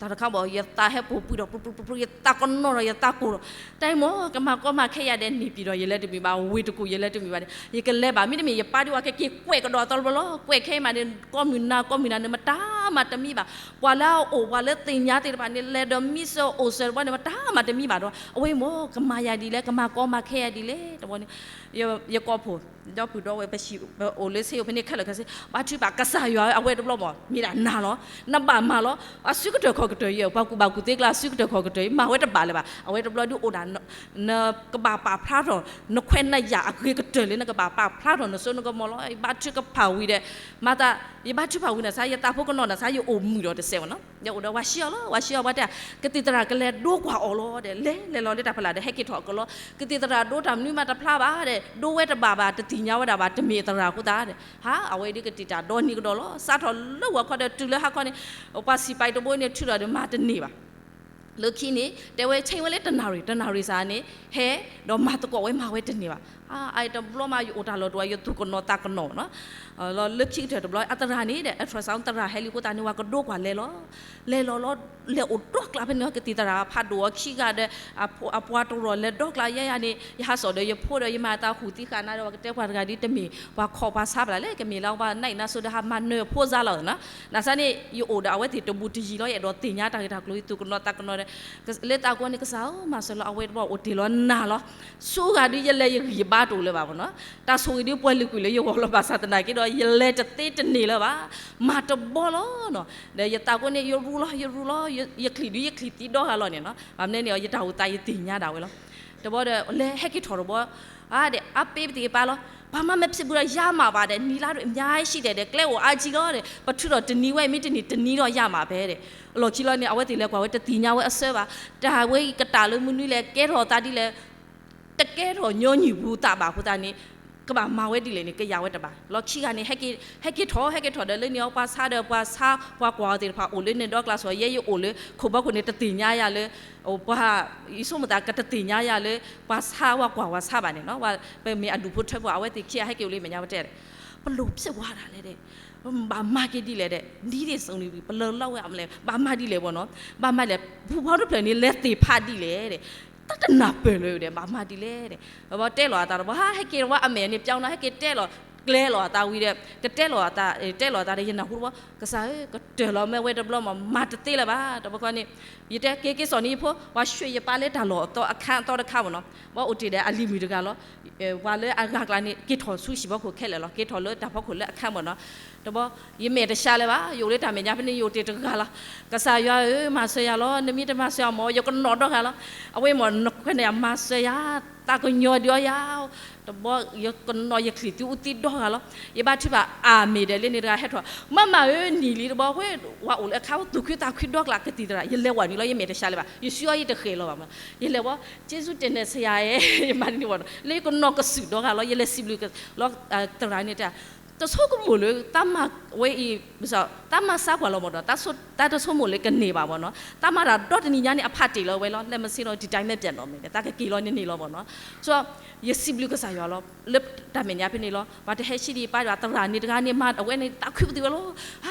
တၢ်တခါဘၣ် ယသးဟဲပိာ်ပှံၢ်ဒီး ပြူပြူပြူပြူ ယသးကနီၣ်ဒီး ယသးကိၢ်ဒီး တၢ်အံၤမ့ၢ် ကမၤကီမၤခဲယၤဒီး န့ၢ်ပံၤဒီး ယလဲၤတမံၤဘၣ်, ဝ့ၢ်တကူၣ်ယလဲၤတမံၤဘၣ်ဒီး ယကလဲၤဘၣ်. မ့တမ့ၢ် ယပၢ်ဒ်ဝဲကက့ၤကွဲးကဒီးအသီတဘျီလီၤ. ကွဲးခဲအံၤမးန့ၣ် ကိးမုၢ်နၤ ကိးမုၢ်နၤန့ၣ် မတၤမးတမံဘၣ်. ပှၤလၢအအိၣ် ပှၤလၢသ့ၣ်ညါသ့ၣ်တဖၣ်န့ၣ် လဲၤဒီးမံစၢၤအိၣ်စၢၤတဘျီန့ၣ် မတၤမးတမံဘၣ်ဒီး အဝဲမ့ၢ် ကမၤယၤဒ်လဲၣ် ကမၤကီမၤခဲယၤဒ်လဲၣ် တဘျီန့ၣ် ယကိာ်ဖိ ဒီပုၢ်ဒီဝဲၢ် ပဟံၣ်ပအိၣ်လၢဆ့ယိၣ်ဖဲန့ၣ်ခဲလၢာ်ခဲဆ့ ဘါထုကဖၣ်ကစၢ်ယွၤ အဝဲတဘျီမ့ၢ် မ့ၢ်ဒၣ်နၤလီၤ. နဘၣ်မၤလီၤ. အစုကတၢၢ်ခီၣ်ကတၢၢ်အံၤ ပှၤကူၣ်ဘၣ်ကူၣ်သ့ကျါ အစုကတၢၢ်ခီၣ်ကတၢၢ်အံၤ မၤဝဲတဘၣ်လၢၤဘၣ်. အဝဲတဘျီဒုးအိၣ်ဒၣ် နကဘၣ်ပာ်ဖျါထီၣ် နခွဲးနယာ်အဂ့ၤကတၢၢ်လၢ နကဘၣ်ပာ်ဖျါထီၣ်နစိနကမီၤလီၤ. ယဘါထုကဖၣ်ဝံၤဒီး မၤသး ယဘါထုကဖၣ်ဝံၤန့ၣ် စး ယသးဖိကနီၣ် စးယအိၣ်မုာ်ဒီးတစဲးမ့ၢ်နီၤ, ယအိၣ်ဒီးဝၤဆံးအီၤလီၤ, ဝၤဆံးအီၤ ပှၤတဲ, ကသံၣ်သရၣ်ကလဲၤဒိကွၢ်အီၤလီၤဒီး လဲၤလဲၤလီၤလၢတၢ်ဖီလာ်ဒီး ဟဲက့ၤထီၣ်အကလီ, ကသံၣ်သရၣ်ဒိတၢ်မနုၤမးတဖျါဘၣ်ဒီး ဒိဝဲတဘၣ်ဘၣ် တသ့ၣ်ညါဝဲဒၣ်ဘၣ် တမ့ၢ်အသရၣ်အဃိသတးဒီး ဟါ အဝဲဒ်ကတံာ်တၢ်ဒီနံၤကဒီးလီၤ. စးထီၣ်လၢဂီၤခီဒီး တုၤလၢဟါခီန့ၣ် ပှၤစံးပာ်တဘိန့ၣ် ထုးထီၣ်ဒီးမၤတန့ၢ်ဘၣ်. လၢခံန့ၣ် တဲဝဲဆ့ဝဲလၢတနၣ်ရံၣ် တနၣ်ရံၣ်စ့ၢ်န့ၣ် ဟဲဒီးမၤသကိးဝဲ မၤဝဲတန့ၢ်ဘၣ်. အတဘျီမး ယအိၣ်တၢ်လီၢ်တအိၣ် ယသူၣ်ကနိးသးကနိးနီၤ. လၢခံကတၢၢ်တဘျီ အသရၣ်န့ၣ်ဒီး ultrasound သရၣ်ဟဲလံအဃိသတးန့ၣ် ဝၤကဒိကွၢ်လဲၤလီၤ, လဲၤလီၤလီၤ, လဲၤအိၣ်ဒီကျါဖဲန့ၣ် ကသံၣ်သရၣ်ဖးဒိၣ်အီၤခံဂၤဒီး အပှၤတရီၣ်လဲၤဒီကျါယဲယၤန့ၣ် ယဟးစိာ်ဒီးယဖိဒီး ယမၤသးဟူးသံဃာ်နၤဒီး ပှၤကတဲပှၤတဂၤဒ်တမ့ၢ် ပှၤခီၣ်ပှၤဆါဘၣ်လၢ ကမ့ၢ်လၢပှၤနးနးစိၤဒီး ဟးမၤနၢၤဖိစါလီၤနီၤ. နစးန့ၣ် ယအိၣ်ဒီးအဝဲသ့ၣ်တဘူးတယံၤလီၤ, ယအဲၣ်ဒိးသ့ၣ်ညါတၢ်ဂ့ၢ်တၢ်ကျိၤ ယသူၣ်ကနိးသးကနိးဒီး လၢသးကိးန့ၣ် ကစၢ်ဧၢ မၤစၢၤလီၤ အဝဲတဘျီအိၣ်တ့ၢ်လီၤနၤလီၤ. ဆူဂၤဒ်ယလဲၤယဂံၢ်ယဘါတအိၣ်လၢၤဘၣ်မ့ၢ်နီၤ, တၢ်ဆိၣ်ဂ့ၤဒ်ပှဲၤလုာ်ကွံာ်လၢယဂီၢ်လီၤ. ဘၣ်ဆၣ်သနာ်က့ဒီး ယလဲၤတသ့တန့ၢ်လၢၤဘၣ်, မၤတဘီလီၤနီၤ. ဒီးယသးကိးန့ၣ် ယရူလီၤ ယရူလီၤ, ယချံၣ်ဒ်ယချံၣ်သံဒီဂၤလီၤန့ၣ်နီၤ. ဘၣ်မနုၤန့ၣ် ယတၢ်အိၣ်သးယသ့ၣ်ညါဒၣ်ဝဲလီၤ. တဘျီဒီး လဲၤဟဲက့ၤထီၣ်တဘျီ အါဒီး အါပ့ၤပသ့ၣ်ပာ်လီၤ, ဘာမှမဖြစ်ဘူးဒီး ရမှာပါဒီး နံၤလါဒ်အများကြီးတယ်ဒီး ကျဲအိၣ်အါကြီးလီၤဒီး ပထုးထီၣ်တနံၤဝဲ မ့ၢ်တနံၤတနံၤဒီး ရမှာပဲဒီး အလီၢ်ခံလီၤန့ၣ် အဝဲသ့ၣ်လဲၤကွၢ်ဝဲတသ့ၣ်ညါဝဲအစၢဘၣ်. တၢ်ဝဲအံၤကတၢၢ်လၢမနုၤလဲၣ် ကဲထီၣ်သးဒ်လဲၣ်, တကဲထီၣ်ညီနုၢ်ဘူးသးဘၣ်အဃိသတးန့ၣ် ကဘၣ်မၤဝဲဒ်လဲၣ်န့ၣ် ကယၤဝဲတဘၣ်. လီၢ်ခံဂၤန့ၣ် ဟဲက့ၤထီၣ် ဟဲက့ၤထီၣ်ဒီး လၢန့ၣ်အီၤ ပှၤဆါဒီးပှၤဆါ ပှၤကွၢ်အီၤသ့ၣ်တဖၣ်အိၣ်လၢန့ၣ်ဒီကျါစ့ၢ် ယဲယအိၣ်လၢခိၣ်ဘီခိၣ်န့ၣ် တသ့ၣ်ညါယၤလၢ ပှၤ ယဆိကမိၣ်သးကတသ့ၣ်ညါယၤလၢ ပှၤဆါဝဲကွၢ်ဝဲဆါဘၣ်န့ၣ်နီၤ. ပမ့ၢ်အဒူၣ်ဖိထၢဖိ အဝဲသ့ၣ်ခံဂၤဟဲက့ၤအိၣ်လၢမဲာ်ညါ ပတဲ ပလိၣ်ဖျဲၣ်ဝါဒၣ်လဲၣ်ဒီး ဘၣ်မၤက့ၤဒ်လဲၣ်ဒီး နံၤဒ်စုံန့ၣ် ပလၢလီဝဲအမလဲၣ် ဘၣ်မၤဒ်လဲၣ်ဘၣ်နီၤ. ဘၣ်မၤလဲၣ် ပူဖီတဖျၢၣ်န့ၣ် လဲၤသ့ၣ်ဖးဒ်လဲၣ်ဒီး တၢ်တနၢ်ပၢၢ်လၢၤဒီး ဘၣ်မၤဒ်လဲၣ်ဒီး တဲလီၤအသးတဘျီ ဟါ ဟဲက့ၤတဝဲအမဲာ်န့ၣ် ပျီနီၤ ဟဲက့ၤတဲလီၤ ကျဲလီၤအသးဝံၤဒီး ကတဲလီၤအသး တဲလီၤအသးဒီး ယနၢ်ဟူတဘျီ ကစၢ်ဧၢ ကတၢၢ်လီၤမ့ၢ်ဝဲတဘျီမး မၤတသ့လၢၤဘၣ်. တဘျီခီန့ၣ် ယတဲက့ၤက့ၤစိာ်န့ၢ်ယဖိ ပှၤရွှ့ၣ်ယပၢ်လၢတၢ်လီၢ်အသီအခန်းအသီတခါမ့ၢ်နီၤ. ဘၣ်အိၣ်တ့ၢ်ဒီးအလံၤမုၣ်တဂၤလီၤ. ပှၤလၢအဂၤကျါန့ၣ် က့ၤထီၣ်ဆူဟံၣ်ဖီခိၣ်ခဲလၢာ်လီၤ. က့ၤထီၣ်လၢတၢ်ဖီခိၣ်လၢအခန်းမ့ၢ်နီၤ. တဘျီ ယမဲာ်တဆှးလၢၤဘၣ်. ယအိၣ်လၢတၢ်မဲာ်ညါဖဲန့ၣ် ယအိၣ်တ့ၢ်တဂၤလီၤ. ကစၢ်ယွၤဧၢ မၤစၢၤယၤလီၤ. နမ့ၢ်တမၤစၢၤအီၤမ့ၢ် ယကနိးဒီဂၤလီၤ. အဝဲမ့ၢ်နခွဲးန့ၣ် မၤစၢၤယၤ သးကညီၤဒံးအီၤယၤ တဘျီ ယကနိးယချံၣ်သံအူသံဒီဂၤလီၤ. ယဘၣ်ထုကဖၣ် အၤမ့ၣ် ဒီးလၢန့ၣ်တဂၤဟဲထီၣ် မၤမၤဧၢ နံၤလံတဘျီ ဝဲ ဝၤအိၣ်လၢအခါ သူၣ်ခုသးခုဒီကျါ ကသံၣ်သရၣ် ယလဲၤဝဲနုာ်လီၤ ယမဲာ်တဆှးလၢၤဘၣ်. ယစုအီၤယတဃဲၤလီၤဘၣ်မ့ၢ် ယလဲၤဝဲ ကျေးဇူးတင်တယ်ဆရာ ယမၤန့ၣ်ဝဲနီၤ လၢယကနိးကစုာ်ဒီဂၤလီၤ. ယလဲၤစံးဘျုးလီၤ သရၣ်န့ၣ်တဲ တဆိကမိၣ်လၢ တၢ်မၤဝဲအံၤ တၢ်မၤစၢ်ကွၢ်လီၤမ့ၢ်ဒီး တၢ်တဆိကမိၣ်လၢကန့ၢ်ဘၣ်မ့ၢ်နီၤ. တၢ်မၤတၢ်ဒီတနံၤညါန့ၣ် အဖးတ့ၢ်လီၤဝဲလီၤ. လဲၤမ့ၢ်ဆ့လီၤ ဒီတိုင်းပဲပြန်တော့မယ် တၢ်ကက့ၤလီၤန့ၣ်န့ၣ်လီၤမ့ၢ်နီၤ. ယစံးဘျုးကစၢ်ယွၤလီၤ လၢတၢ်မဲာ်ညါဖဲန့ၣ်လီၤ. ပှၤတဟဲဆံးဒံးပၢ်ဒီး သရၣ်န့ၣ်တဂၤန့ၣ် မၤအဝဲန့ၣ် သးခုပသံဝဲလီၤ.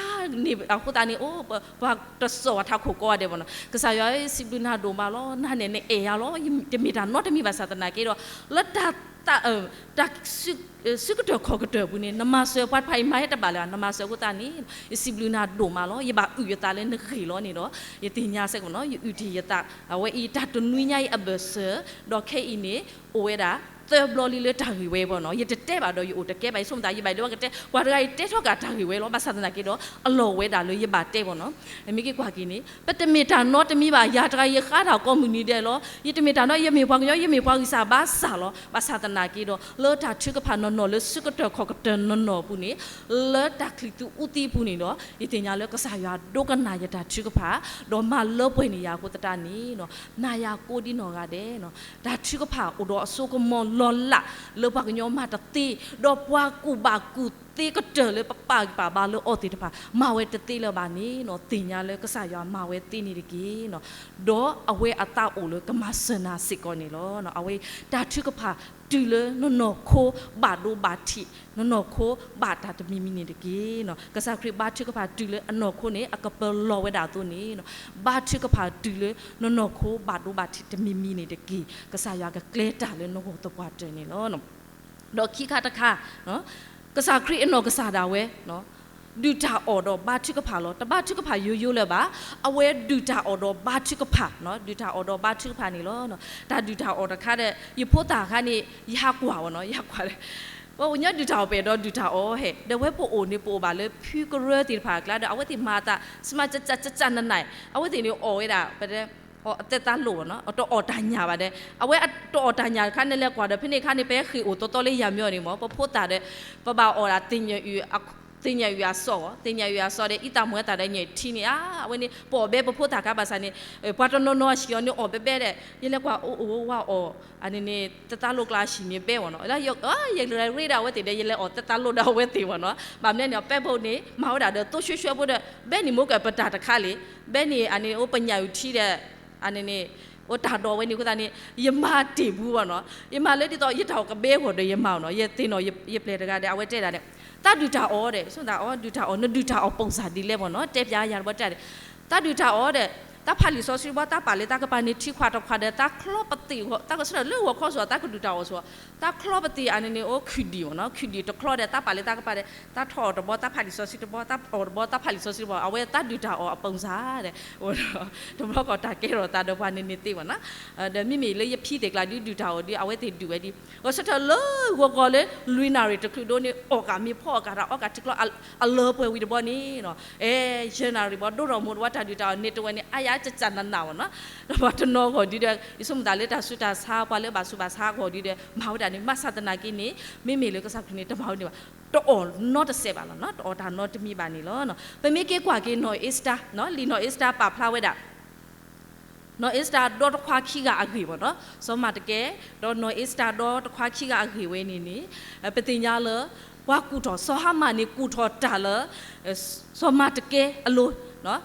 န့ၣ်အဃိသတးန့ၣ် အိၣ် ပှၤတစိာ်ဝဲထးခိၣ်ကိးဂၤဒဲးမ့ၢ်နီၤ. ကစၢ်ယွၤ စံးဘျုးနၤဒိၣ်မးလီၤ. နၤန့ၣ်နအဲၣ်ယၤလီၤ. တမ့ၢ်တၢ်နီတမံၤဘၣ်ဆၣ်သနာ်က့ဒီး လၢတၢ် တၢ် စုကတၢၢ်ခီၣ်ကတၢၢ်ပူၤန့ၣ် နမၤစၢၤပှၤတဖၣ်အံၤမၤဟဲတဘၣ်လၢၤဘၣ် နမၤစၢၤအဃိသတးန့ၣ် ယစံးဘျုးနၤဒိၣ်မးလီၤ. ယဘၣ်အုၣ်ယသးလၢနဂ့ၢ်လီၤန့ၣ်ဒီး ယသ့ၣ်ညါစ့ၢ်ကီးမ့ၢ်နီၤ ယအုၣ်တ့ၢ်ယသး အဝဲအံၤတၢ်တနွံညါအံၤအဘၢၣ်စၢၤ ဒီးခဲအံၤန့ၣ် အိၣ်ဝဲဒၣ် သၢဘျီလံလၢတၢ်ဂ့ၢ်ဝဲဘၣ်နီၤ. ယတတဲဘၣ်ဒီးယအိၣ်တကဲဘၣ် ယဆိကမိၣ်သး ယဘၣ်ဒိဘၣ်ကတဲ ပှၤတဂၤအံၤတဲထီၣ်က့ၤတၢ်ဂ့ၢ်ဝဲလီၤ. ဘၣ်ဆၣ်သနာ်က့ဒီး အလီၢ်ဝဲဒၣ်လၢယဘၣ်တဲဘၣ်နီၤ. မ့ၢ်က့ၤကွၢ်က့ၤန့ၣ် ပတမ့ၢ်တၢ်နီတမံၤဘၣ် ယၤတဂၤယဃါတၢ်ကိးမုၢ်နံၤဒဲးလီၤ. ယတမ့ၢ်တၢ်နီ ယမ့ၢ်ပှၤကညီ ယမ့ၢ်ပှၤဂံၢ်စၢ်ဘါစၢ်လီၤ. ဘၣ်ဆၣ်သနာ်က့ဒီး လၢတၢ်ထုကဖၣ်နီၢ်နီၢ်လၢစုကတၢၢ်ခီၣ်ကတၢၢ်နီၢ်နီၢ်အပူၤန့ၣ် လၢတၢ်ချံးသူအူသံအပူၤန့ၣ်ဒီး ယသ့ၣ်ညါလၢကစၢ်ယွၤဒိကနၣ်ယတၢ်ထုကဖၣ် ဒီးမၤလၢပှဲၤန့ၢ်ယၤအဃိသတးန့ၣ် နၤယၤကိးဒ်နီၢ်ဂၤဒဲး တၢ်ထုကဖၣ်အိၣ်ဒီးအစိကမီၤလီၤလး လၢပှၤကညီမၤတသ့ ဒီးပှၤကူၣ်ဘၣ်ကူၣ်သ့ကတၢၢ်လၢပပာ်ဂံၢ်ပာ်ဘါလၢအီၤသ့ၣ်တဖၣ် မၤဝဲတသ့လၢၤဘၣ်န့ၣ် သ့ၣ်ညါလၢကစၢ်ယွၤမၤဝဲသ့န့ၣ်တက့ၢ်. ဒီးအဝဲအသးအိၣ်လၢကမၤစၢၤနၤစ့ၢ်ကီးန့ၣ်လီၤ. အဝဲတၢ်ထုကဖၣ်တုၤလၢနနီၢ်ခိ ဘၣ်ဒိဘၣ်ထံး နနီၢ်ခိဘၣ်တၢ်တမံၤမံၤန့ၣ်တက့ၢ်. ကစၢ်ခရံာ်ဘါထုကဖၣ်တုၤလၢအနီၢ်ခိန့ၣ် အကပၢၤလီၤဝဲဒၣ်အသိးန့ၣ် ဘါထုကဖၣ်တုၤလၢနနီၢ်ခိဘၣ်ဒိဘၣ်ထံးတမံၤမံၤန့ၣ်တက့ၢ်. ကစၢ်ယွၤကကျဲၤတၢ်လၢနဂီၢ်သပှၢ်တၢၢ်န့ၣ်လီၤ. ဒီးခံခါတခါ ကစၢ်ခရံာ်အနီၢ်ကစၢ်ဒၣ်ဝဲ ဒုၣ်တၢ်အီၣ်ဒီးဘါထုကဖၣ်လီၤ. တဘါထုကဖၣ်ယိယိလၢၤဘၣ်. အဝဲဒုၣ်တၢ်အီၣ်ဒီးဘါထုကဖၣ်, ဒုၣ်တၢ်အီၣ်ဒီးဘါထုကဖၣ်န့ၣ်လီၤ. တၢ်ဒုၣ်တၢ်အီၣ်တခါဒီး ယဖိသၣ်အခါန့ၣ် ယဟးကွၢ်ဝဲနီၤ, ယဟးကွၢ်ဒီး ပှၤကညီဒုၣ်တၢ်အီၣ် ပအဲၣ်ဒိးဒုၣ်တၢ်အီၣ်ဟဲ, ဒီးဝဲပအိၣ်န့ၣ် ပအိၣ်ဘၣ်လၢဖုကရၢသ့ၣ်တဖၣ်အကျါဒီး အဝဲသ့ၣ်မၤအသး စမါ ကကနန, အဝဲသ့ၣ်န့ၣ်အီၣ်ဝဲဒၣ် ပတဲ အီၣ်အသဲသးလိၣ်နီၤ, တအီၣ်တၢ်ညၣ်ဘၣ်ဒီး အဝဲတအီၣ်တၢ်ညၣ်တခါန့ၣ် လဲၤကွၢ်ဒီး ဖဲန့ၣ်အခါန့ၣ် ပဟဲဃ့ၢ်အိၣ်သီသီလၢယၤမ့ၢ်အီၤန့ၣ်မ့ၢ် ပဖိသၣ်ဒီး ပဘၣ်အီၣ်ဒၣ်သ့ၣ်ညၣ်အုၣ် သ့ၣ်ညါယွၤစီၣ်အီၤ, သ့ၣ်ညါယွၤစီၣ်ဒီး အံသးမွဲသးဒီးညၣ်ထံန့ၣ် အါ အဝဲန့ၣ် ပအီၣ်ဘဲပဖိသၣ်ခါဘၣ်ဆၣ်န့ၣ် ပှၤတနီၤနီၤအဟံၣ်အီၤန့ၣ်အီၣ်ဘဲဘဲဒီး ယလဲၤကွၢ်အိၣ်အိၣ်ဝါအီၣ် အန့ၣ်န့ၣ် သတးလိာ်ကျါဟံၣ်န့ၣ်ဘဲမ့ၢ်နီၤ, ယလဲၤရ့ဒီးအဝဲသ့ၣ်ဒီး ယလဲၤအီၣ်သတးလိာ်ဒီးအဝဲသ့ၣ်မ့ၢ်နီၤ, ဘၣ်မနုၤန့ၣ် ပဲဖိန့ၣ် မၤဝဲဒၣ်ဒီးသိဆှဲဆှဲဖိဒီး ဘဲန့ၣ်မိၢ်ကပတၢ်တခါလံ, ဘဲန့ၣ်အန့ၣ်အိၣ်ပညၣ်အုၣ်ထံဒီး အန့ၣ်န့ၣ် အိၣ်တၢ်ဒိးဝဲန့ၣ်အဃိသတးန့ၣ် ယမၤတ့ၢ်ဘူးဘၣ်နီၤ, ယမၤလၢဒ်သိးယတၢ်အီၣ်ကဘဲအဂီၢ်ဒီးယမၤအီၤနီၤ, ယသ့ၣ်နီၣ်ယပျဲၢ်တဂၤဒီး အဝဲတဲဒၣ်န့ၣ် သးဒုၣ်တၢ်အီၣ်ဒီး ဆိသးအီၣ်ဒုၣ်တၢ်အီၣ် နဒုၣ်တၢ်အီၣ်ပိာ်စၢ်ဒ်လဲၣ်မ့ၢ်နီၤ, တဲပျးယၤတဘီတဲဒၣ်, သးဒုၣ်တၢ်အီၣ်ဒီး သးဖးလံာ်စီဆှံတဘီ သးပာ်လၢသးကပၤန့ၣ် ထံခွးတခွးဒီး သးချီပသံၣ်အဂီၢ် သးကဆၢထၢၣ်လၢဂီၤခီစ့ၢ် သးကဒုၣ်တၢ်အီၣ်စ့ၢ်, သးချီပသံၣ်အန့ၣ်န့ၣ် အိၣ်ခုၣ်ဒံၣ်မ့ၢ်နီၤ, ခုၣ်ဒံၣ်တချီဒီး သးပာ်လၢသးကပၤဒီး သးထီၣ်အီၣ်တဘီ သးဖးလံာ်စီဆှံတဘီ သးအီၣ်တဘီ သးဖးလံာ်စီဆှံတဘီ အဝဲသးဒုၣ်တၢ်အီၣ်အပိာ်စၢ်ဒီး တဘျီဃီတၢ်ကဲထီၣ်သးဒီးပှၤန့ၣ်န့ၣ်သ့မ့ၢ်နီၤ, ဒီးမ့မ့ၢ်လၢယဖံသ့ၣ်ကျါဒုးဒုၣ်တၢ်အီၣ်ဒီး အဝဲသ့ၣ်ဒုးဝဲဒ် ဂီၤဆၢထၢၣ်လၢဂီၤဂီၤလၢ လွံၢ်နၣ်ရံၣ်တချုးဒိၣ်န့ၣ် အီၣ်ကၢ်မ့ၢ်ဖီအီၣ်ကၢ်တၢ် အီၣ်ကၢ်ထံကျီ အလၢပှဲၤဝံၤတဘီန့ၣ်နီၤ, အဲ ယဲၢ်နၣ်ရံၣ်ဘီ ဒိၣ်ထီၣ်မူးတဝဲ တၢ်ဒုၣ်တၢ်အီၣ်န့ၢ်တဝဲန့ၣ် အါယၤကကနးနးမ့ၢ်နီၤ, ဒီးပှၤတနီၤဂီၢ်ဒုးဒီး ယဆိကမိၣ်သးလၢတၢ်ဆူးတၢ်ဆါ ပှၤလၢဘၣ်ဆူးဘၣ်ဆါဂီၢ်ဒုးဒီး မၤဝဲဒၣ်န့ၣ် ဘၣ်ဆၣ်သနာ်က့န့ၣ် မ့မ့ၢ်လၢကစၢ်ခရံာ်န့ၣ် တမၤဝဲန့ၣ်ဘၣ်, တအီၣ်နီတစဲးဘၣ်လီၤနီၤ, တအီၣ်တၢ်နီတမံၤဘၣ်န့ၣ်လီၤ. ပမ့ၢ်က့ၤကွၢ်က့ၤနီၢ်အ့စတါ လံာ်နီၢ်အ့စတါပာ်ဖျါဝဲဒၣ် နီၢ်အ့စတၢ်ဒီတခွါခံဂၤအဂ့ၢ်မ့ၢ်နီၤ, စီၤမၢ်တကဲ ဒီးနီၢ်အ့စတၢ်ဒီတခွါခံဂၤအဂ့ၢ်ဝဲန့ၣ်န့ၣ် ပသ့ၣ်ညါလၢ ပှၤကူၣ်ထီၣ် စီၤဟၤမၣ်န့ၣ် ကူၣ်ထီၣ်တၢ်လၢ စီၤမၢ်တကဲအလိၤ,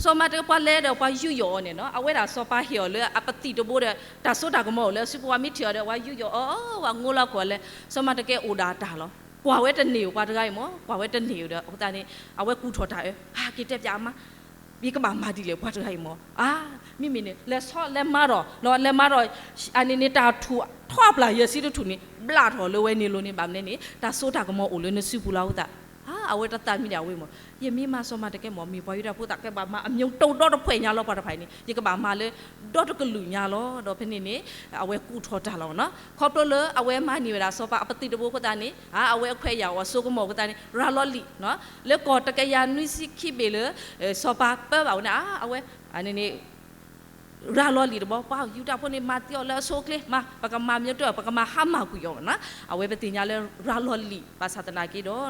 စီၤမၢ်တကဲပှၤလဲၤဒီးပှၤယူးယီၣ်အီၤန့ၣ်နီၤ, အဝဲဒၣ်စီၤပၤဟ့ၣ်အီၤလၢအပသံၣ်တဘိဒီး တၢ်စိတၢ်ကမီၤအိၣ်လၢအစုပူၤ ပှၤမ့ၢ်ထံၣ်အီၤဒီး ပှၤယူးယီၣ်အီၤ ပှၤငိလီၤခိၣ်အီၤလဲၣ်, စီၤမၢ်တကဲအိၣ်ဒၣ်တၢ်လီၤ. ကွၢ်ဝဲတန့ၢ်ဧိၤ ပှၤတဂၤအံၤမ့ၢ် ကွၢ်ဝဲတန့ၢ်ဧိၤဒီး အဃိသတးန့ၣ် အဝဲကူၣ်ထီၣ်တၢ်အၢ ဟးက့ၤတဲပၠးအမါ ယကဘၣ်မၤဒ်လဲၣ် ပှၤတဂၤအံၤမ့ၢ်, အါ မ့မ့ၢ်န့ၣ် လဲၤဆီလဲၤမၤဒီး လဲၤမၤဒီး အန့ၣ်န့ၣ် တၢ်ထူၣ်ထီၣ်ပျၢ်ယဲၢ်ဆံတထူၣ်န့ၣ် ဘျးထီၣ်လၢဝဲန့ၣ်လိၤန့ၣ် ဘၣ်မနုၤန့ၣ် တၢ်စိတၢ်ကမီၤအိၣ်လၢနစုပူၤလီၤအဃိသတး, အါ အဝဲတသးမံဒၣ်ဝဲမ့ၢ် ယမ့ၢ်မၤစီၤမၢ်တကဲမ့ၢ် မ့ၢ်ပှၤယူဒၤဖိသး ကဘၣ်မၤအမျိုးတုံးဒီတဖှဲးညါလီၤ ပှၤတဖၣ်အံၤန့ၣ် ယကဘၣ်မၤလၢ ဒီတကလုာ်ညါလီၤ. ဒီးဖဲန့ၣ်န့ၣ် အဝဲကူၣ်ထီၣ်တၢ်လီၤနီၤ, ခီဖျိလၢအဝဲမၤန့ၢ်ဝဲဒၣ်စီၤပၤအပသံၣ်တဘိအဃိသတးန့ၣ် အါ အဝဲအခွဲးယာ်အီၤအစိကမီၤအဃိသတးန့ၣ် ရၤလီၤလံာ် လၢကီၢ်တကယၤနွံဆံခံဘ့ၣ်လၢ စီၤပၤပၢဘၣ်ဝဲန့ၣ် အါ အဝဲ အန့ၣ်န့ၣ် ရၤလီၤလံာ်တဘီ ပှၤယူဒၤဖိန့ၣ် မၤသံအီၤလၢအဆိအချ့ မၤ ပကမၤမျိုးတုံး ပကမၤဟါမၢ်ကွံာ်အီၤနီၤ, အဝဲပသ့ၣ်ညါလၢရၤလီၤလံာ် ဘၣ်ဆၣ်သနာ်က့ဒီး